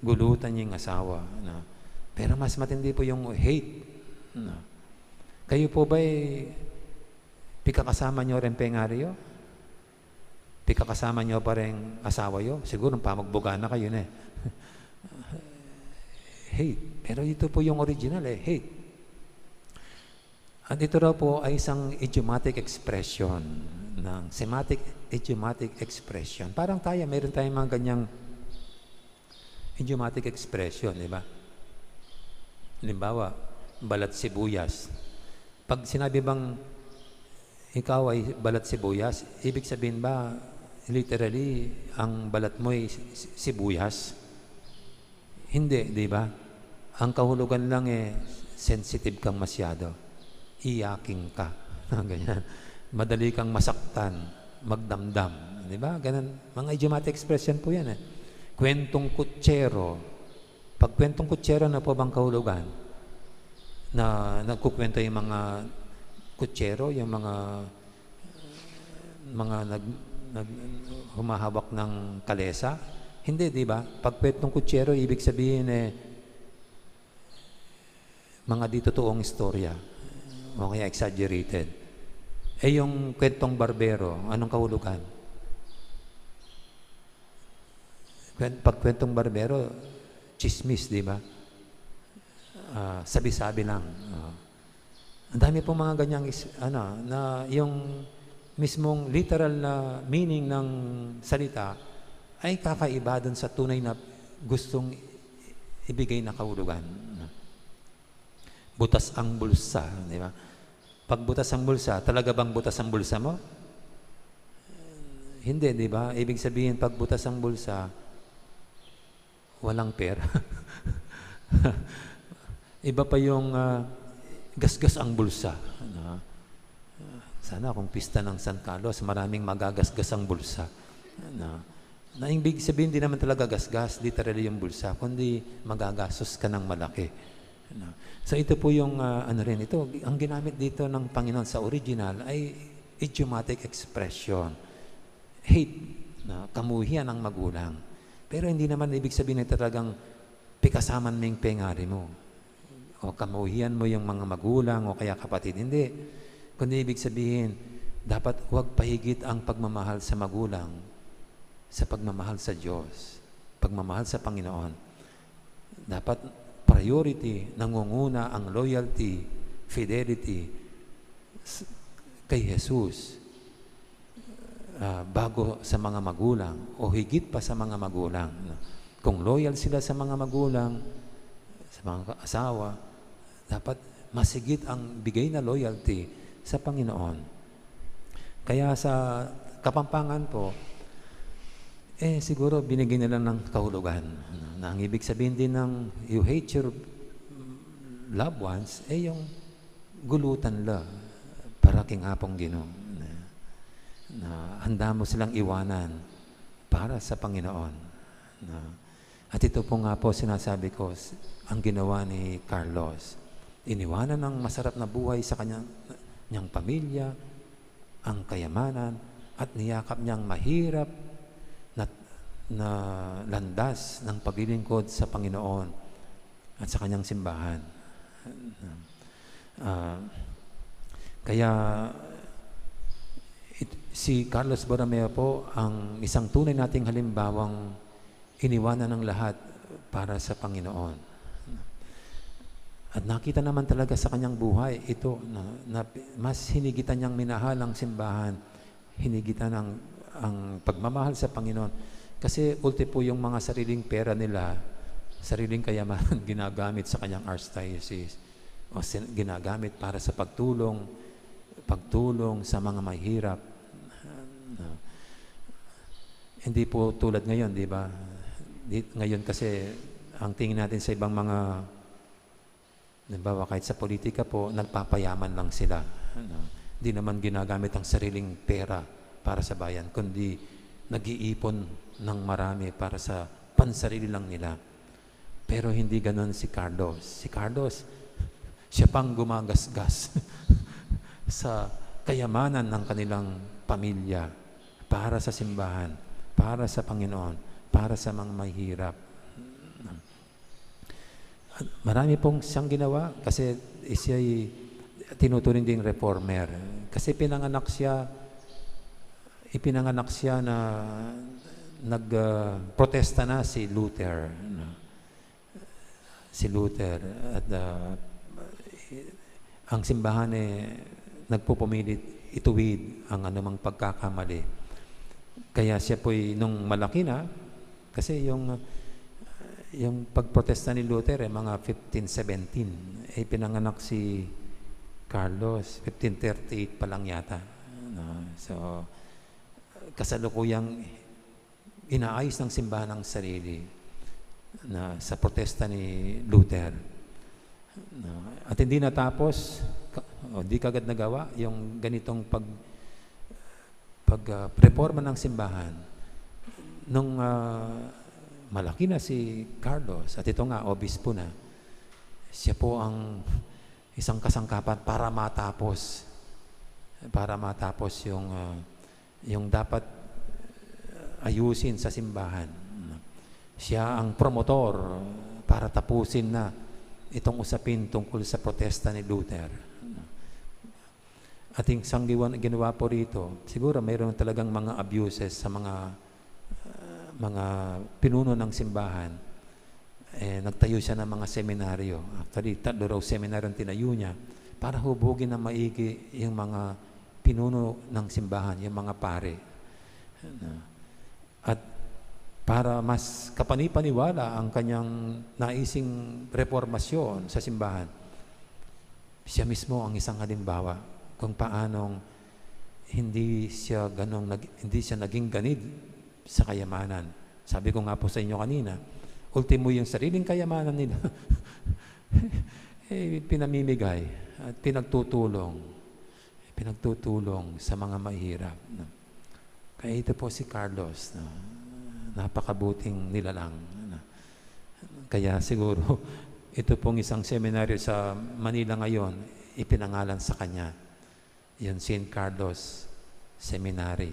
Gulutan yung asawa, no? Pero mas matindi po yung hate, no? Kayo po ba'y pikakasama niyo reng pengari yu? Pikakasama niyo pa reng asawa yu? Siguro, pamagbuga na kayo na eh. Hate. Pero ito po yung original eh, hate. At ito raw po ay isang idiomatic expression, ng semantic idiomatic expression. Parang tayo, meron tayong mga ganyang idiomatic expression, di ba? Halimbawa, balat sibuyas. Pag sinabi bang ikaw ay balat sibuyas, ibig sabihin ba, literally, ang balat mo ay si-, si-, sibuyas? Hindi, di ba? Ang kahulugan lang eh, sensitive kang masyado. Iyaking ka. Ganyan. Madali kang masaktan, magdamdam. Di ba? Ganun. Mga idiomatic expression po yan eh. Kwentong kutsero. Pag kwentong kutsero, ano po bang kahulugan? Na nagkukwento yung mga kutsero, yung mga, mga nag, nag, humahawak ng kalesa? Hindi, di ba? Pag kwentong kutsero, ibig sabihin eh, mga di totoong istorya o kaya exaggerated. Eh, yung kwentong barbero, anong kahulugan? Kwen-, pag kwentong barbero, chismis, di ba? Ah, sabi-sabi lang. Ah. Ang dami pong mga ganyang is-, ano, na yung mismong literal na meaning ng salita ay kakaiba dun sa tunay na gustong ibigay na kahulugan. Butas ang bulsa, di ba? Pag butas ang bulsa, talaga bang butas ang bulsa mo? Hindi, di ba? Ibig sabihin, pag butas ang bulsa, walang pera. Iba pa yung, ah, gasgas ang bulsa, no? Sana kung pista ng San Carlos, maraming magagasgas ang bulsa, no? Na ibig sabihin, di naman talaga gasgas, literally yung bulsa, kundi magagastos ka ng malaki. No? So, ito po yung, ah, ano rin, ito, ang ginamit dito ng Panginoon sa original ay idiomatic expression. Hate, no? Kamuhian ng magulang. Pero hindi naman ibig sabihin na talagang pikasaman mo yung pengari mo o kamuhian mo yung mga magulang o kaya kapatid. Hindi. Kundi ibig sabihin, dapat huwag pahigit ang pagmamahal sa magulang sa pagmamahal sa Diyos, pagmamahal sa Panginoon. Dapat priority, nangunguna ang loyalty, fidelity s-, kay Jesus, ah, bago sa mga magulang o higit pa sa mga magulang, no? Kung loyal sila sa mga magulang, sa mga asawa, dapat mas higit ang bigay na loyalty sa Panginoon. Kaya sa Kapampangan po, eh, siguro binigyan na lang ng kahulugan, no? Na ang ibig sabihin din ng "you hate your loved ones", eh, yung gulutan la para king Apung Ginu, na, na handa mo silang iwanan para sa Panginoon, no? At ito po nga po sinasabi ko, s-, ang ginawa ni Carlos. Iniwanan ang masarap na buhay sa kanyang, niyang pamilya, ang kayamanan, at niyakap niyang mahirap na, na landas ng paglilingkod sa Panginoon at sa kanyang simbahan. Ah, kaya it-, si Carlos Borromeo po ang isang tunay nating halimbawang iniwanan ng lahat para sa Panginoon. At nakita naman talaga sa kanyang buhay ito, na, na mas hinigitan niyang minahal ang simbahan, hinigitan ang, ang pagmamahal sa Panginoon. Kasi ulti po yung mga sariling pera nila, sariling kayamanan ginagamit sa kanyang archdiocese o sin-, ginagamit para sa pagtulong, pagtulong sa mga mahirap. No? Hindi po tulad ngayon, di ba? Di, ngayon kasi, ang tingin natin sa ibang mga, halimbawa, kahit sa politika po, nagpapayaman lang sila. Ano? Di naman ginagamit ang sariling pera para sa bayan, kundi nag-iipon ng marami para sa pansarili lang nila. Pero hindi ganon si Carlos. Si Carlos, siya pang gumagasgas sa kayamanan ng kanilang pamilya para sa simbahan, para sa Panginoon, para sa mga mahihirap. Marami pong siyang ginawa kasi siya'y tinuturing ding reformer. Kasi pinanganak siya, ipinanganak siya na nag, ah, protesta na si Luther, no? Si Luther. At, ah, ang simbahan, eh, nagpupumilit ituwid ang anumang pagkakamali. Kaya siya po'y, nung malaki na, kasi yung, yung pagprotesta ni Luther, eh, mga fifteen seventeen, eh, pinanganak si Carlos, fifteen thirty-eight pa lang yata. No? So, kasalukuyang inaayos ng simbahan ang sarili na sa protesta ni Luther. No? At hindi natapos, ka-, o, di kagad nagawa yung ganitong pag-, pag, ah, reforma ng simbahan. Nung, ah, malaki na si Carlos, at ito nga, obispo na, siya po ang isang kasangkapan para matapos, para matapos yung, ah, yung dapat, ah, ayusin sa simbahan. Siya ang promotor para tapusin na itong usapin tungkol sa protesta ni Luther. At yung isang giwa-, ginawa po rito, siguro mayroon talagang mga abuses sa mga, ah, mga pinuno ng simbahan. Eh, nagtayo siya ng mga seminaryo. Actually, tatlo raw seminaryo ang tinayo niya para hubugin ng maigi yung mga pinuno ng simbahan, yung mga pare. Ano? At para mas kapanipaniwala ang kanyang naising reformasyon sa simbahan, siya mismo ang isang halimbawa kung paanong hindi siya ganong nag-, hindi siya naging ganid sa kayamanan. Sabi ko nga po sa inyo kanina, ultimo yung sariling kayamanan nila, eh, pinamimigay at pinagtutulong, pinagtutulong sa mga mahirap, no? Kaya ito po si Carlos, no? Napakabuting nilalang, no? Kaya siguro, ito pong isang seminaryo sa Manila ngayon, ipinangalan sa kanya. Yung Saint Carlos Seminary.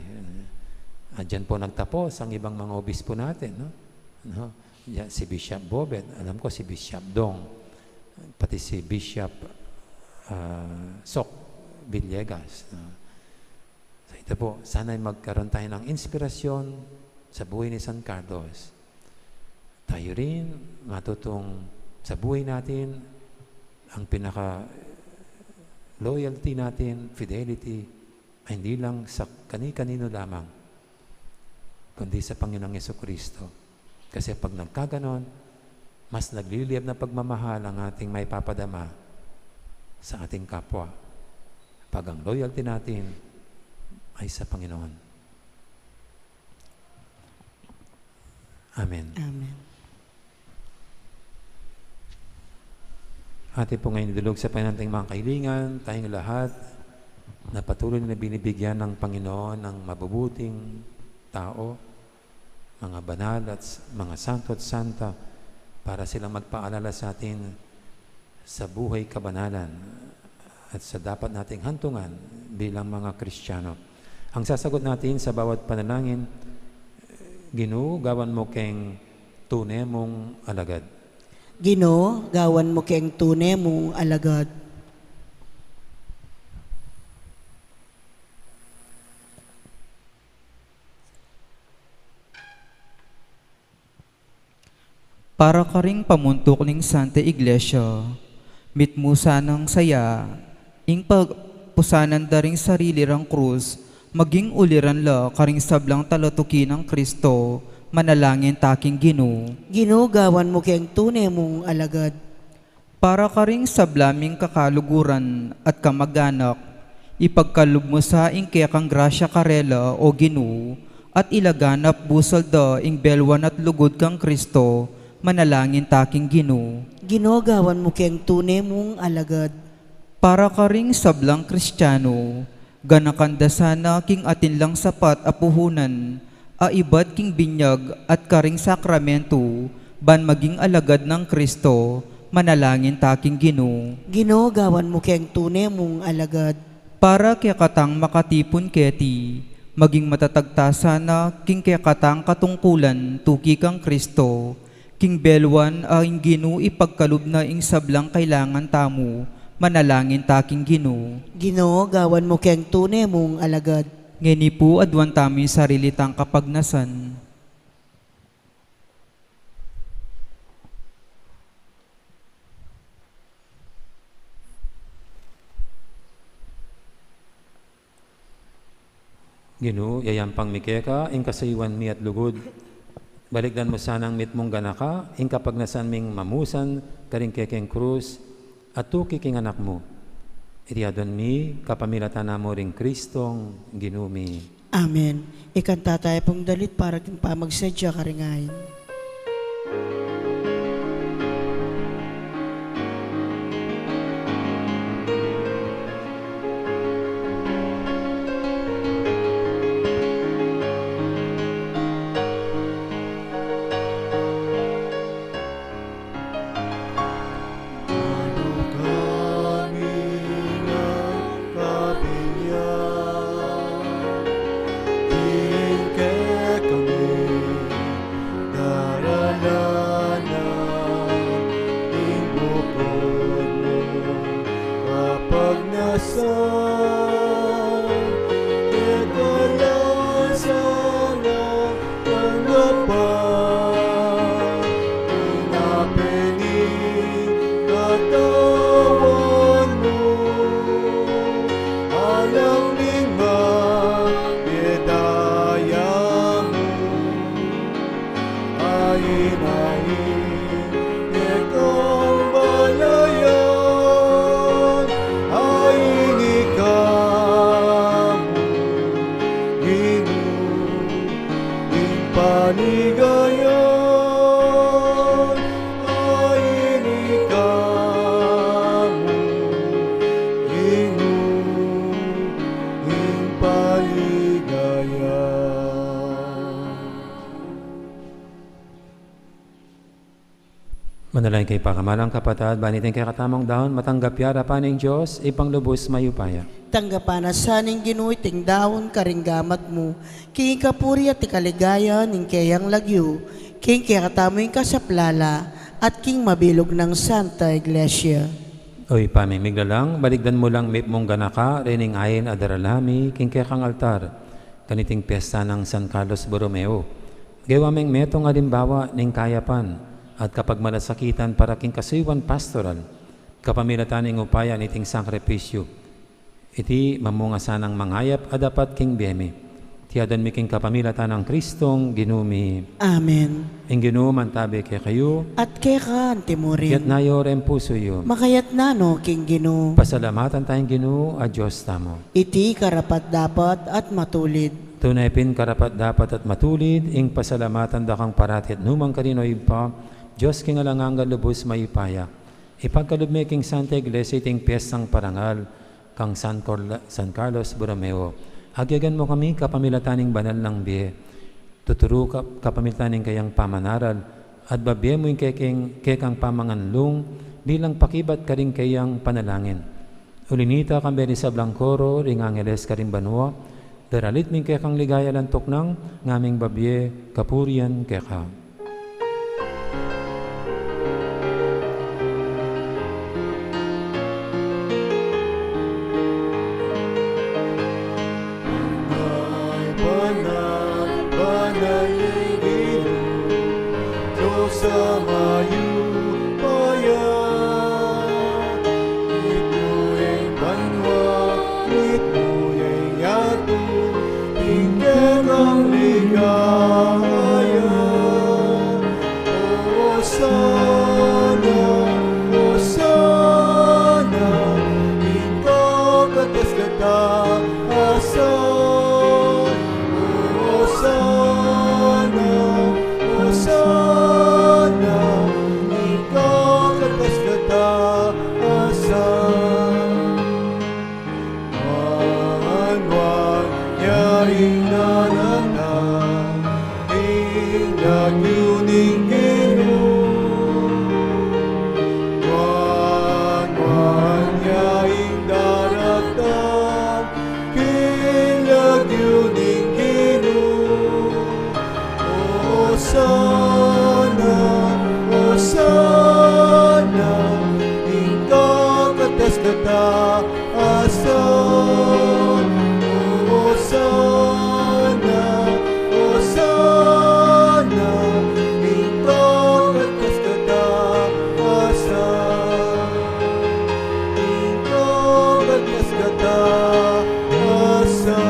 Ah, dyan po nagtapos ang ibang mga obispo natin, no? No? Ya, si Bishop Bobet, alam ko si Bishop Dong, pati si Bishop, ah, Sok Villegas, no? So, ito po, sana'y magkaroon tayo ng inspirasyon sa buhay ni San Carlos. Tayo rin, matutung sa buhay natin, ang pinaka-loyalty natin, fidelity, ay hindi lang sa kani-kanino lamang, kundi sa Panginoong Yesu Kristo. Kasi pag nagkaganon, mas nagliliyab na pagmamahal ang ating maipapadama sa ating kapwa. Pag ang loyalty natin ay sa Panginoon. Amen. Amen. Atin po ngayon idulog sa Panginoon ating mga kahilingan, tayong lahat na patuloy na binibigyan ng Panginoon ng mabubuting tao, mga banal at s-, mga santo at santa, para silang magpaalala sa atin sa buhay kabanalan at sa dapat nating hantungan bilang mga Kristiyano. Ang sasagot natin sa bawat panalangin, Ginu, gawan mu keng tune mung alagad. Ginu, gawan mu keng tune mung alagad. Para karing pamuntuk ning Santa Iglesia, mitmu sanang saya, ing pagpusanan da ring sarili rang krus, maging uliran la karing sablang talatuki nang Kristo, manalangin ta king Ginu. Ginu, gawan mu keng tune mung alagad. Para karing sabla ming kakaluguran at kamag-anak, ipagkalub mu sa ing kekang grasya karela, o Ginu, at ilaganap busal da ing belwan at lugud kang Kristo, manalangin ta king Ginu. Ginu, gawan mu keng tune mung alagad. Para karing sablang Kristiyano, ganakan da sana king atin lang sapat a puhunan, a ibat king binyag at karing sakramento, ban maging alagad nang Kristo, manalangin ta king Ginu. Ginu, gawan mu keng tune mung alagad. Para kekatang makatipun keti, maging matatag ta sana king kekatang katungkulan tuki kang Kristo, king belwan a ing Ginu ipagkalub na ing sablang kailangan tamu, manalangin ta king Ginu. Ginu, gawan mu keng tune mung alagad. Ngeni pu, aduan tamu ing sarili tang kapagnasan. Ginu, yayampang mi keka ing kasayuan mi at lugud. Balikdan mu sanang mitmung ganaka ing kapagnasan ming mamusan karing kekeng krus, at tuki king Anak mu. Iti aduan mi kapamilatan na mu ring Kristong Ginu mi. Amen. Ikanta tayu pung dalit para king pamagsadya karing ain. Kapagnasan, keta la sana tanggapan, ing ape ning katawan mu, alang ning mapedaya mu. Ain, ain, kekang balayan, ain ika mu, Ginu, ing paligayan, ain ika mu, Ginu, ing paligayan. Manalangin kayu, pakamalan kung kapatad, ban iting kekatamung daun matanggap ya arapan ning Dios, Ibpang lubus mayupaya. Tanggapan na sa ning Ginu iting daun karing gamat mu, king ikapuri at ikaligayan ning keyang lagyu, king kekatamung kasaplalan, at king mabilug nang Santa Iglesia. O Ibpa ming miglalang, balikdan mu lang mitmung ganaka rening ain a daralan mi king kekang altar kaniting piyesta nang San Carlos Borromeo. Gewa meng metung alimbawa ning kayapan at kapagmalasakitan para king kasuyuan pastoral, kapamilatan ning upaya niting sakripisyu. Iti mamunga sanang mangayap a dapat king bie mi. Iti adwan mi king kapamilatan nang Kristong Ginu mi. Amen. Ing Ginu mantabe kekayu. At keka antimurin. Iyatas yu reng pusu yu. Makayatas no king Ginu. Pasalamatan taya ing Ginu a Dios tamu. Iti karapat-dapat at matulid. Tune pin karapat-dapat at matulid ing pasalamatan da kang parati at nukarin man, o Ibpa, Dios king alang angga, lubus mayupaya. Ipagkalub me king Santa Iglesia iting piestang parangal kang San Corla-, San Carlos Borromeo. Agyagan mu kami kapamilatan ning banal nang bie. Tuturu ka, kapamilatan ning kayang pamanaral, at babie mu ing kekeng, kekang pamanganlung bilang pakibat karing kayang panalangin. Uli nita, kambe ring sablang koro ring angeles karing banua, daralit mi ing kekang ligaya alang tuknang ngaming babie kapurian keka. Banal, banal, banal ing Ginu, Dios a mayupaya. Mitmu ya ing banua, mitmu ya ing yatu, ing kekang ligaya. Osana, Osana, ing kakatas-katas a san. Osana, Osana, ing kakatas-katas a san. Nuan, nuan ya ing daratang, ing lagyu ning Ginu. Nuan, nuan ya ing daratang, ing lagyu ning Ginu. Osana, Osana, ing kakatas-katas a san. Osana, Osana, ing kakatas-katas a san. Ing kakatas-katas a san.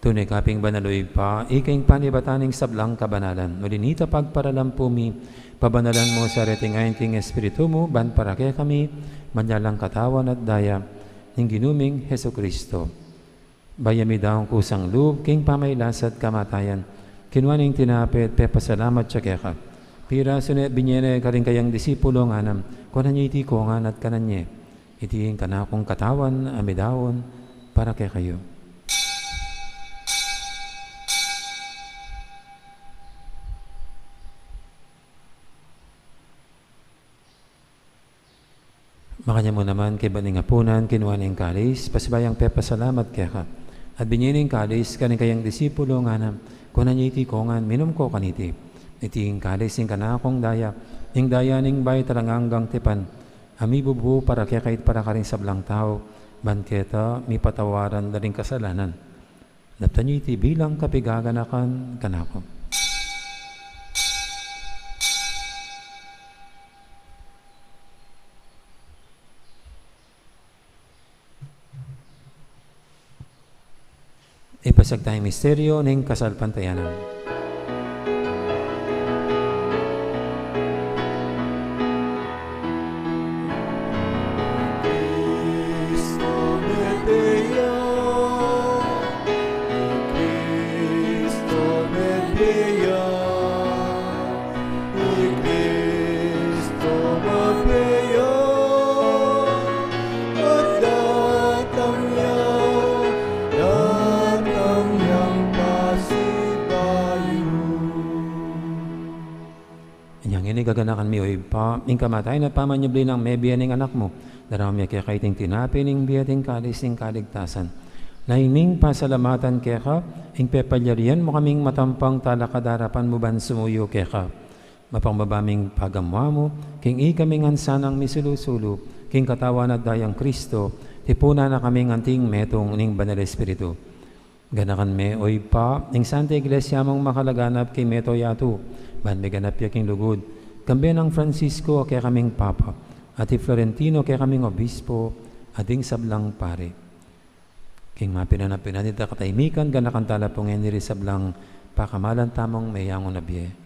Tune ka pin banal, o Ibpa, ika ing panibatan ning sablang kabanalan. Uli nita, pagparalampu mi, pabanalan mu sa reting ain king Espiritu mu, ban para kekami, manyalang katawan at daya ning Ginu ming Jesucristo. Bayu ya midaun kusang lub king pamagkasakit at kamatayan, kinua ne ing tinape at pepasalamat ya keka. Pirasu ne at binye ne karing kayang disipulu, nganang, kuanan ye iti kongan at kanan ye. Iti ing kanakung katawan a midaun para kekayu. Makanyan mu naman, kaybat ning apunan, kinua ne ing kalis, pasibayu yang pepasalamat keka. At binye ne ing kalis karing kayang disipulu, nganang, kuanan ye iti kongan, minum ko kaniti. Iti ing kalis ning kanakung daya, ing daya ning bayu at alang anggang tipan, a mibubu para kekayu at para karing sablang tau, ban keta mipatawaran da ring kasalanan. Daptan ye iti bilang kapaganakan kanaku. Ipasiag taya ing misteryu ning kasalpantayanan. Cristo mete ya, Cristo mete ya, i Cristo mete ya, at datang ya, datang yang pasibayu. Inyang ini gaganakan mi, o Ibpa, ing kamatayan at pamanyubli nang mebie ning Anak mu. Daraun mi keka iting tinape ning bie at ing kalis ning kaligtasan. Lalu ming pasalamatan keka, ing pepalyarian mu kaming matampang talakad king arapan mu ban sumuyu keka. Mapakumbaba ming pagamu-amu, king ikami ngan sanang misulu-sulu, Ing katawan at dayang Kristo, tipunan na kaming anting metung ning Banal Espiritu. Ganakan me, o Ibpa, ing Santa Iglesia mung makalaganap king mabilug a yatu, ban miganap ya king lugud, kambe nang Francisco a kekaming Papa, at i Florentino a kekaming Obispo, at ding sablang pari. King mapilan a pinanit a katahimikan, ganakan tala pung e ning sablang pakamalan tamung meyangu na bie.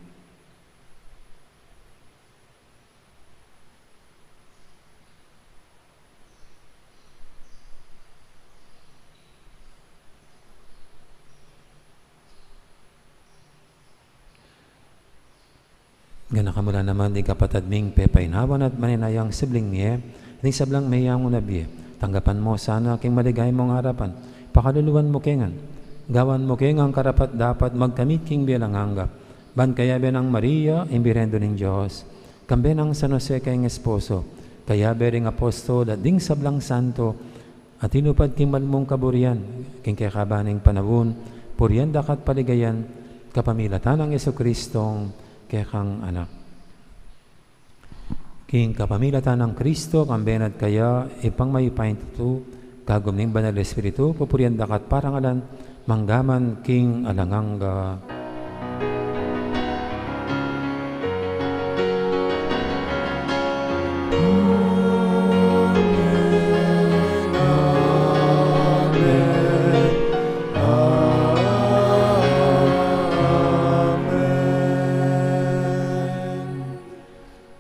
Ganakan mu la naman ding kapatad ming pepainawan at maninayang sibling mie, ding sablang meyangu na bie. Tanggapan mu sana king maligaya mung arapan, pakaluluan mu kengan. Gawan mu kengang karapat-dapat magkamit king bie alang angga. Ban kayabe nang Maria, ing Birhen ning Dios, kambe nang San Jose kayang esposo, kayabe ring apostol at ding sablang santo, a tinupad king mal mung kaburian, king kekaban ning panaun, purian da ka at paligayan, kapamilatan nang Jesucristong kekang Anak. King kapamilatan nang Kristo, kambe na at kaya, Ibpang mayupayang tutu, kagum ning Banal Espiritu, pupurian da ka at parangalan, mangga man king alang angga.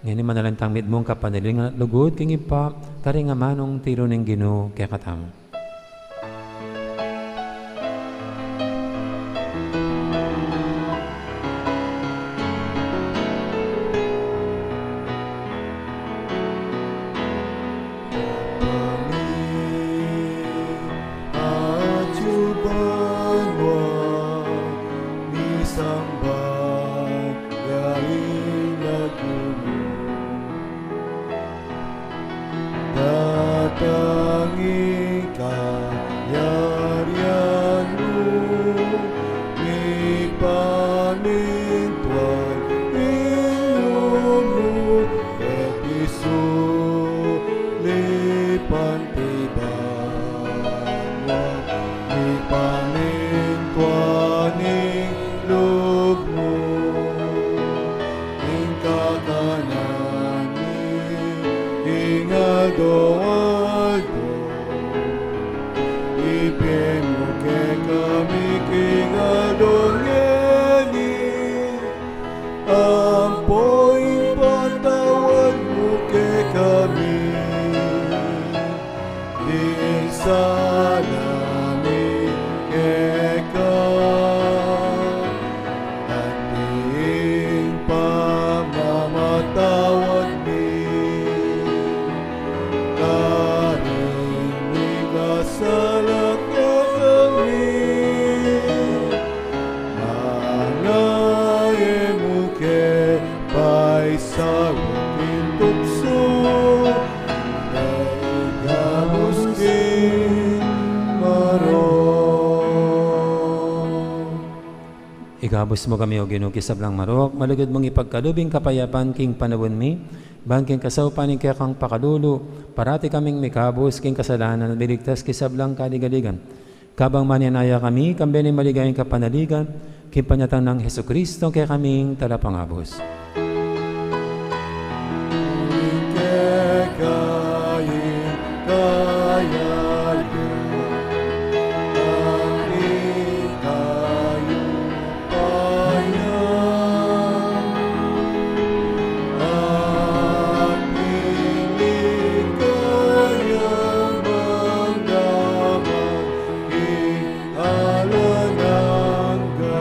Ngeni manalangin tang mitmung kapanalingan at lugud king Ibpa, karing amanung tiru ning Ginu kekatamu. Atiu banua, misamban ya ing lagyu mu. Datang ing kayarian mu, mipamintuan ing lub mu, keti sulip anti banua, mipamintuan ing lub mu. Ing kakanan mi king aldo-aldo, ibie mu kekami king aldo ngeni, ampo ing patawad mu kekami ing sala mi keka, anti ing pamamatawad mi karing mikasala kekami, nune e mu ke paisaul king tuksu, nune ikabus king marok. Ikabus mu kami, O Ginu, king sablang marok, malugud mung ipagkalub ing kapayapan king panaun mi, ban king kasaupan ning kekang pakalulu, parati kaming mikabus king kasalanan, miligtas king sablang kaligaligan. Kabang manenaya kami, kambe ning maligayang kapanaligan, king panyatang nang Jesucristo, kekaming Talapangabus. Keka ing kayarian, ing kayupayan, at ing ligaya mangga man king alang angga.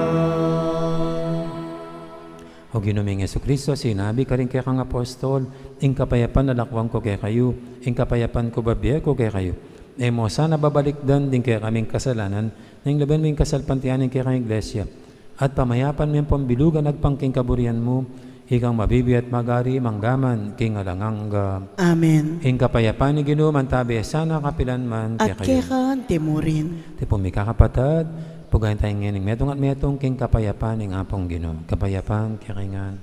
O Ginu ming Jesucristo, sinabi karing kekang apostol, ing kapayapan lalakwan ku kekayu, ing kapayapan ku bibie ku kekayu. E mu sana babalikdan ding kekaming kasalanan, nune lawen mu ing kasalpantayanan ning kekang Iglesia, at pamayapan mu yang pambilugan agpang king kaburian mu, ikang mabibie at mag-ari mangga man king alang angga. Amen. Ing kapayapan ning Ginu mantabi sana kapilan man kekayu. At keka anti mu rin. Tipun mi kakapatad, pugayan tayu ngeni ing metung at metung king kapayapan ning Apung Ginu. Kapayapan kekayu ngan.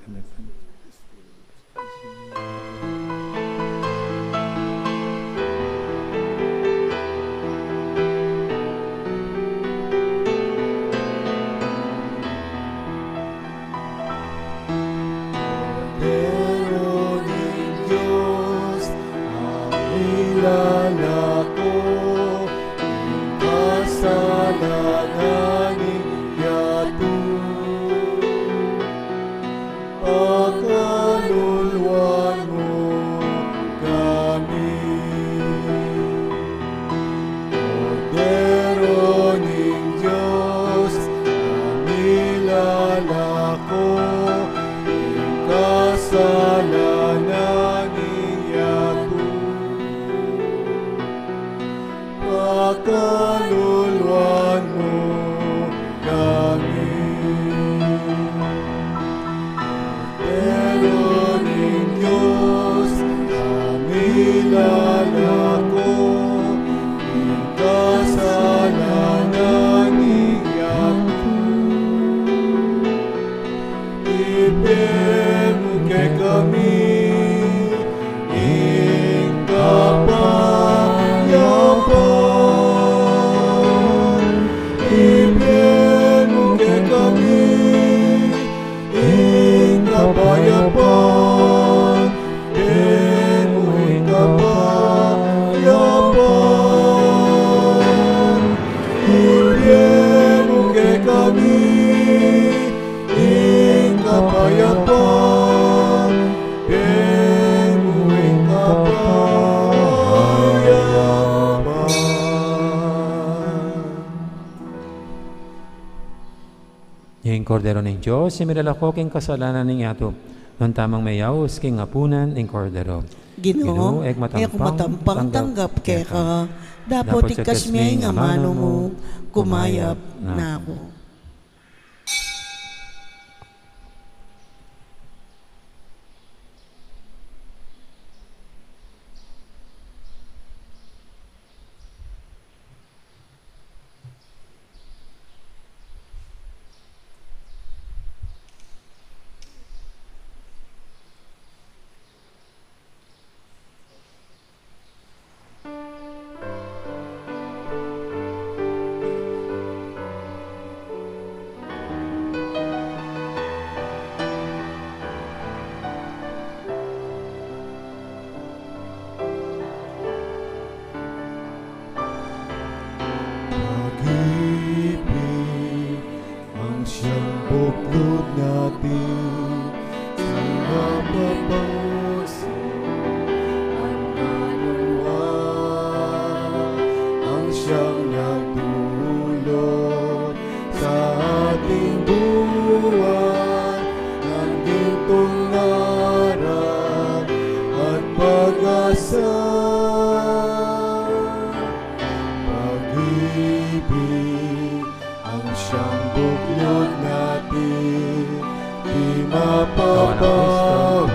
Kordero ning Dios, a milalako ing kasalanan na ning yatu. Pakaluluan mu kami. Kordero ning Dios, a milalako ing kasalanan ning yatu. Pakaluluan mu kami. Kordero ning Dios, a milalako ing kasalanan ning yatu. Ibie mu kekami ing kapayapan. Ibie mu kekami ing kapayapan. Ibie mu ing kapayapan. Ibie mu kekami ing kapayapan, ibie mu ing kapayapan. Ing Kordero ning Dios, a milalako king kasalanan ning yatu. Nuan tamung meyaus king apunan ning Kordero. Ginu, Ginu, e ku matampang tanggap keka, dapot ikasme ing amanu mu, kumayap na ku. Pag-ibig ang siyang buklod natin sa mapapaso at kaluluwa. Ang siyang nagdulot sa ating buhay ng gintong aral at pag-asa. Pag-ibig ang siyang buklod natin, di mapapawi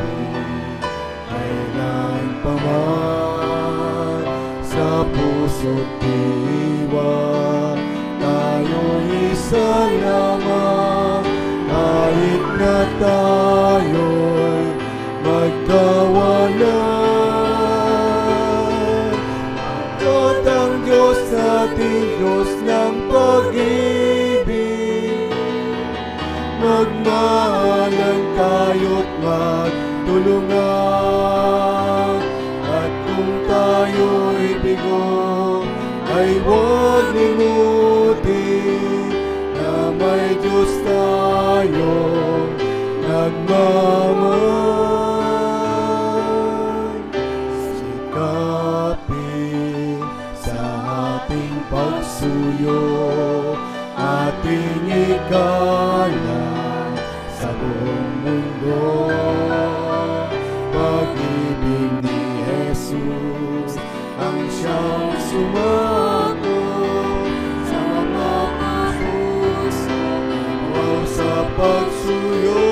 kailan pa man sa puso't diwa. Tayo'y isa lamang kahit na tayo'y magkawala. Sapagkat ang Diyos nating Diyos ng pag-ibig, magmahalan tayo't magtulungan. At kung tayo'y bigo, ay huwag limutin na may Diyos tayong nagmamahal. Sikapin sa ating pagsuyo, ating ikalat sa buong mundo. Pag-ibig ni Jesus ang siyang sumako sa mga puso, sa pagsuyo.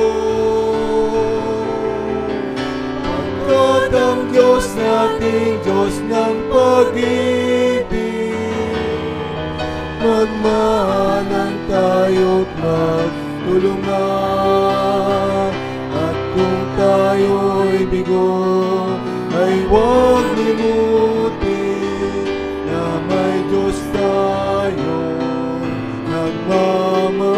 Sapagkat ang Diyos nating Diyos ng pag-ibig, magmahalan tayo't magtulungan. At kung tayo'y bigo, ay huwag limutin na may Diyos tayong nagmamahal.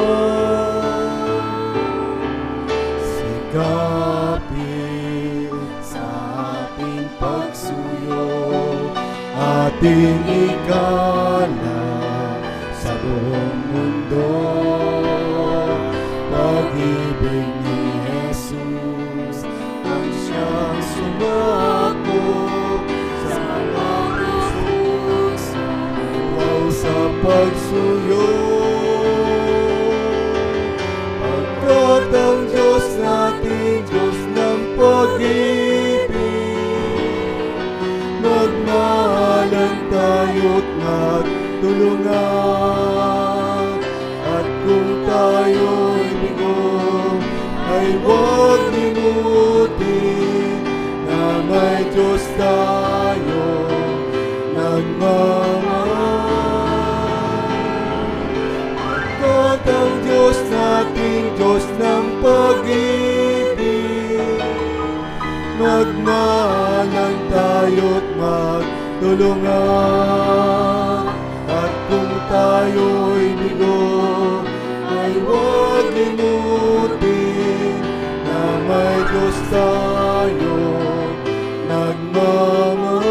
Sikapin Tinikala sa buong mundo, pag-ibig ni Jesus ang siyang sumako sa mga puso, sa pagsuyo. Pagkat ang Diyos natin, Diyos ng pag-ibig, magmahalan tayo't magtulungan. At kung tayo'y bigo, ay huwag limutin na may Diyos tayo nagmamahal. Pagkat ang Diyos natin, Diyos ng pag-ibig, magmahalan tayo't magtulungan. At kung tayo'y bigo, ay huwag limutin na may Diyos tayo nagmamahal.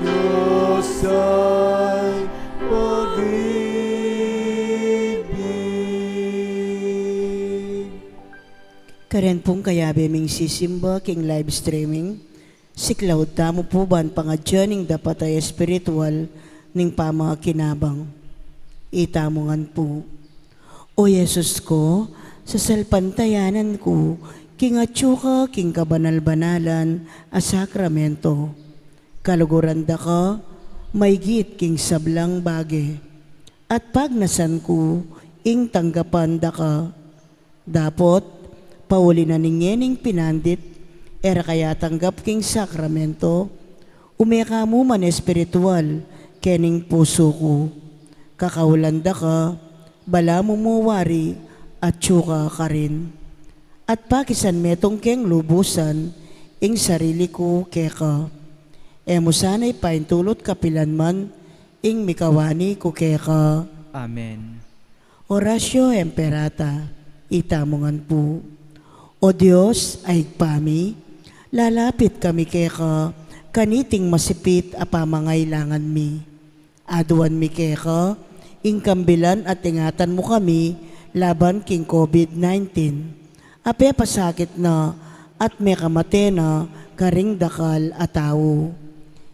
Diyos ay pag-ibig. Karen pung kayabe ming sisimba king live streaming, siklaud tamu pu ban pangadyan ing dapat a espiritual ning pamakinabang. Itamu ngan pu. O Jesus ku, sasalpantayanan ku king atyu ka king kabanal-banalan a sakramento. Kaluguran da ka maygit king sablang bage, at pagnasan ku ing tanggapan da ka. Dapot, pauli na ning ngening pinandit, e ra ka ya tanggap king sakramento, ume ka mu man espiritual kening pusu ku. Kakaulan da ka, balamu mu wari, atyu ka karin. At pakisan metung keng lubusan ing sarili ku keka. E mu sana ipaintulut kapilan man ing mikawani ku keka. Amen. Oratio Imperata. Itamu ngan pu. O Dios a Ibpa mi, lalapit kami keka kaniting masipit a pamangailangan mi. Aduan mi keka ing kambilan at ingatan mu kami laban king COVID nineteen a pepasakit na at mekamate na karing dakal a tau.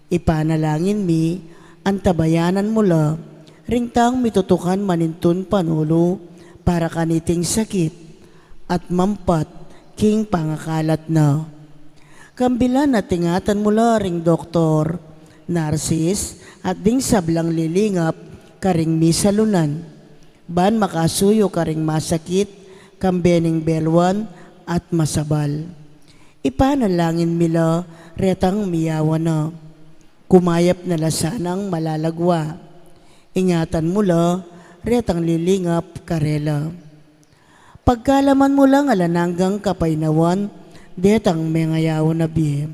Ipanalangin mi, antabayanan mu la ring taung mitutukan manintun panulu para kaniting sakit at mampat king pangakalat na. Kambilan at ingatan mu la ring doktor, narsis, at ding sablang lilingap karing misalunan, ban makasuyu karing masakit kambe ning beluan at masabal. Ipanalangin mi la retang miyawan na. Kumayap na la sanang malalagwa. Ingatan mu la retang lilingap karela. Pagkalaman mu lang alang anggang kapaynawan detang mengayawan a bie.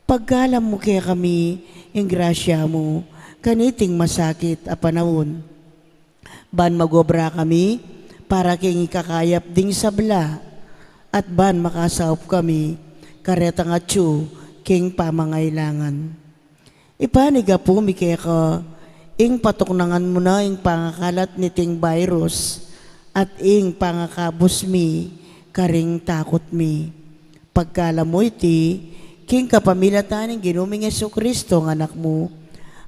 Pagkalam mu kekami ing grasya mu kaniting masakit a panaun, ban magobra kami para king ikakayap ding sabla, at ban makasaup kami karetang atyu king pamangailangan. Ipanigapu mi keka ing patuknangan mu na ing pangakalat niting virus at ing pangakabus mi karing takut mi. Pagkalam mu iti king kapamilatan ning Ginu ming Jesucristo a Anak mu,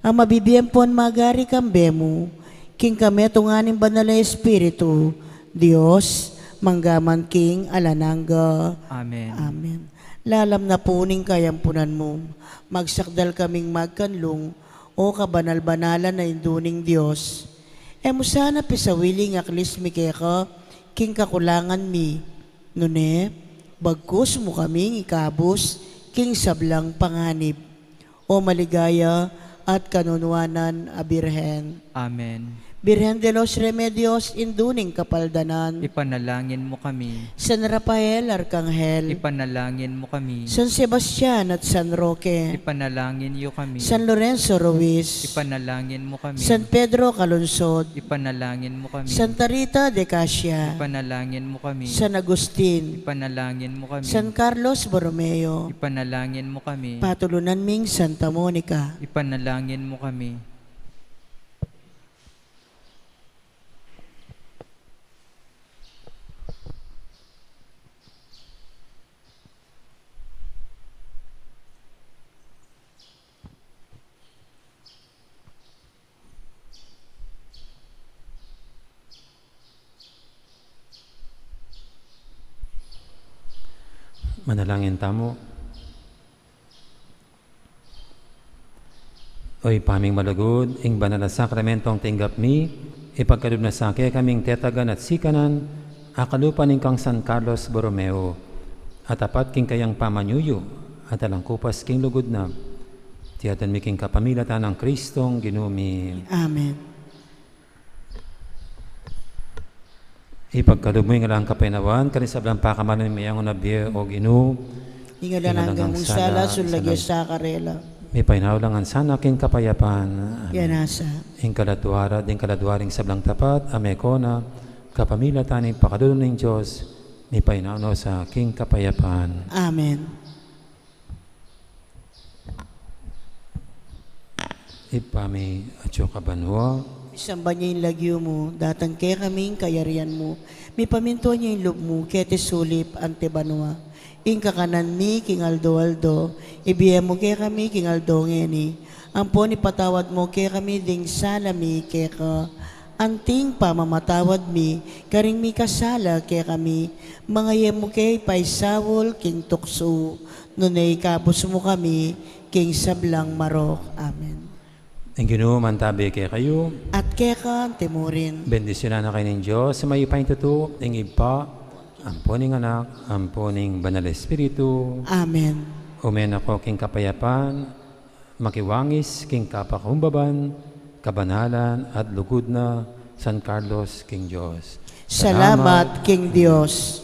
a mabibie ampon magari kambe mu, king kametungan ning Banal a Espiritu, Dios, mangga man king alang angga. Amen. Amen. Lalam na pu ning kayampunan mu, magsakdal kaming magkanlung, o kabanal-banalan a Indu ning Dios. E mu sana pisawili ing aklis mi keka king kakulangan mi, nune bagkus mu kaming ikabus king sablang panganib. O maligaya at kanunuanan a Birhen. Amen. Birhen de los Remedios, Indu ning Kapaldanan. Ipanalangin mo kami. San Rafael Arkanghel. Ipanalangin mo kami. San Sebastian at San Roque. Ipanalangin yo kami. San Lorenzo Ruiz. Ipanalangin mo kami. San Pedro Calungsod. Ipanalangin mo kami. Santa Rita de Casia. Ipanalangin mo kami. San Agustin. Ipanalangin mo kami. San Carlos Borromeo. Ipanalangin mo kami. Patulunan ming Santa Monica. Ipanalangin mo kami. Manalangin tamu. O Ibpa ming malugud, ing banal a sakramentong tinggap mi, ipagkalub na sa kekaming tetagan at sikanan a kalupa ning kang San Carlos Borromeo, a tapat king kayang pamanyuyu, at alang kupas king lugud na. Iti adwan mi king kapamilatan nang Kristong Ginu mi. Amen. Ipagkalub mu ing alang kapaynawan karing sablang pakamalan mi ngeni at bie, O Ginu. Ing alang angga mung sala, sulagan ya sa karela. Mipaynawa la ngan sana king kapayapan. Amen. Yan asa. Ing kaladua ra at ing kaladua ring sablang tapat a meko na, kapamilatan ning pakalulu ning Dios, mipaynawa no sa king kapayapan. Amen. Ibpa mi, atsu ka banua. Misamban ya ing lagyu mu, datang kekami ing kayarian mu, mipamintuan ya ing lub mu, keti sulip anti banua. Ing kakanan mi king aldo-aldo, ibie mu kekami king aldo ngeni. Ampon ipatawad mu kekami ding sala mi keka, anti ing pamamatawad mi karing mikasala kekami. Manga e mu ke ipaisaul king tuksu, nune ikabus mu kami king sablang marok. Amen. Ing Ginu mantabi kekayu. At keka anti mu rin. Bendisyunan na kayu ning Dios a mayupayang tutu, ing Ibpa, ampon ing Anak, ampon ing Banal a Espiritu. Amen. Ume na ko king kapayapan, makiwangis king kapakumbaban, kabanalan, at lugud na, San Carlos king Dios. Salamat king Dios.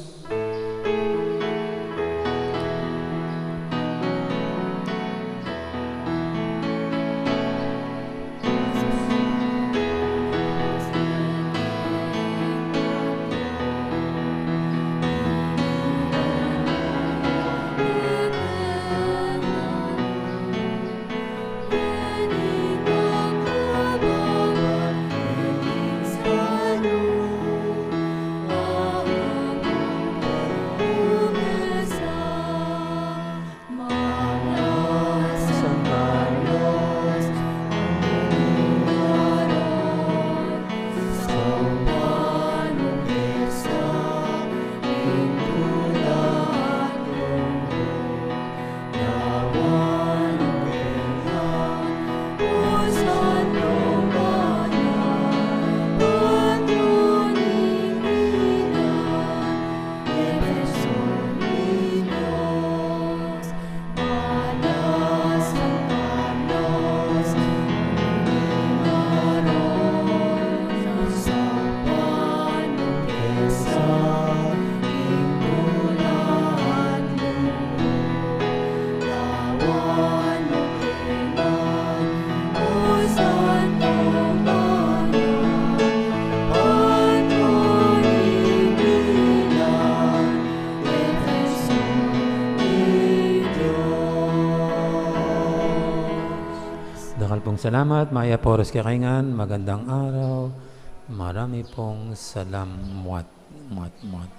Dakal pung salamat, mayap a oras kekayu ngan, magandang araw, marami pung salamat, mat, mat, mat.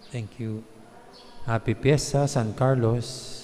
Thank you. Happy Fiesta, San Carlos.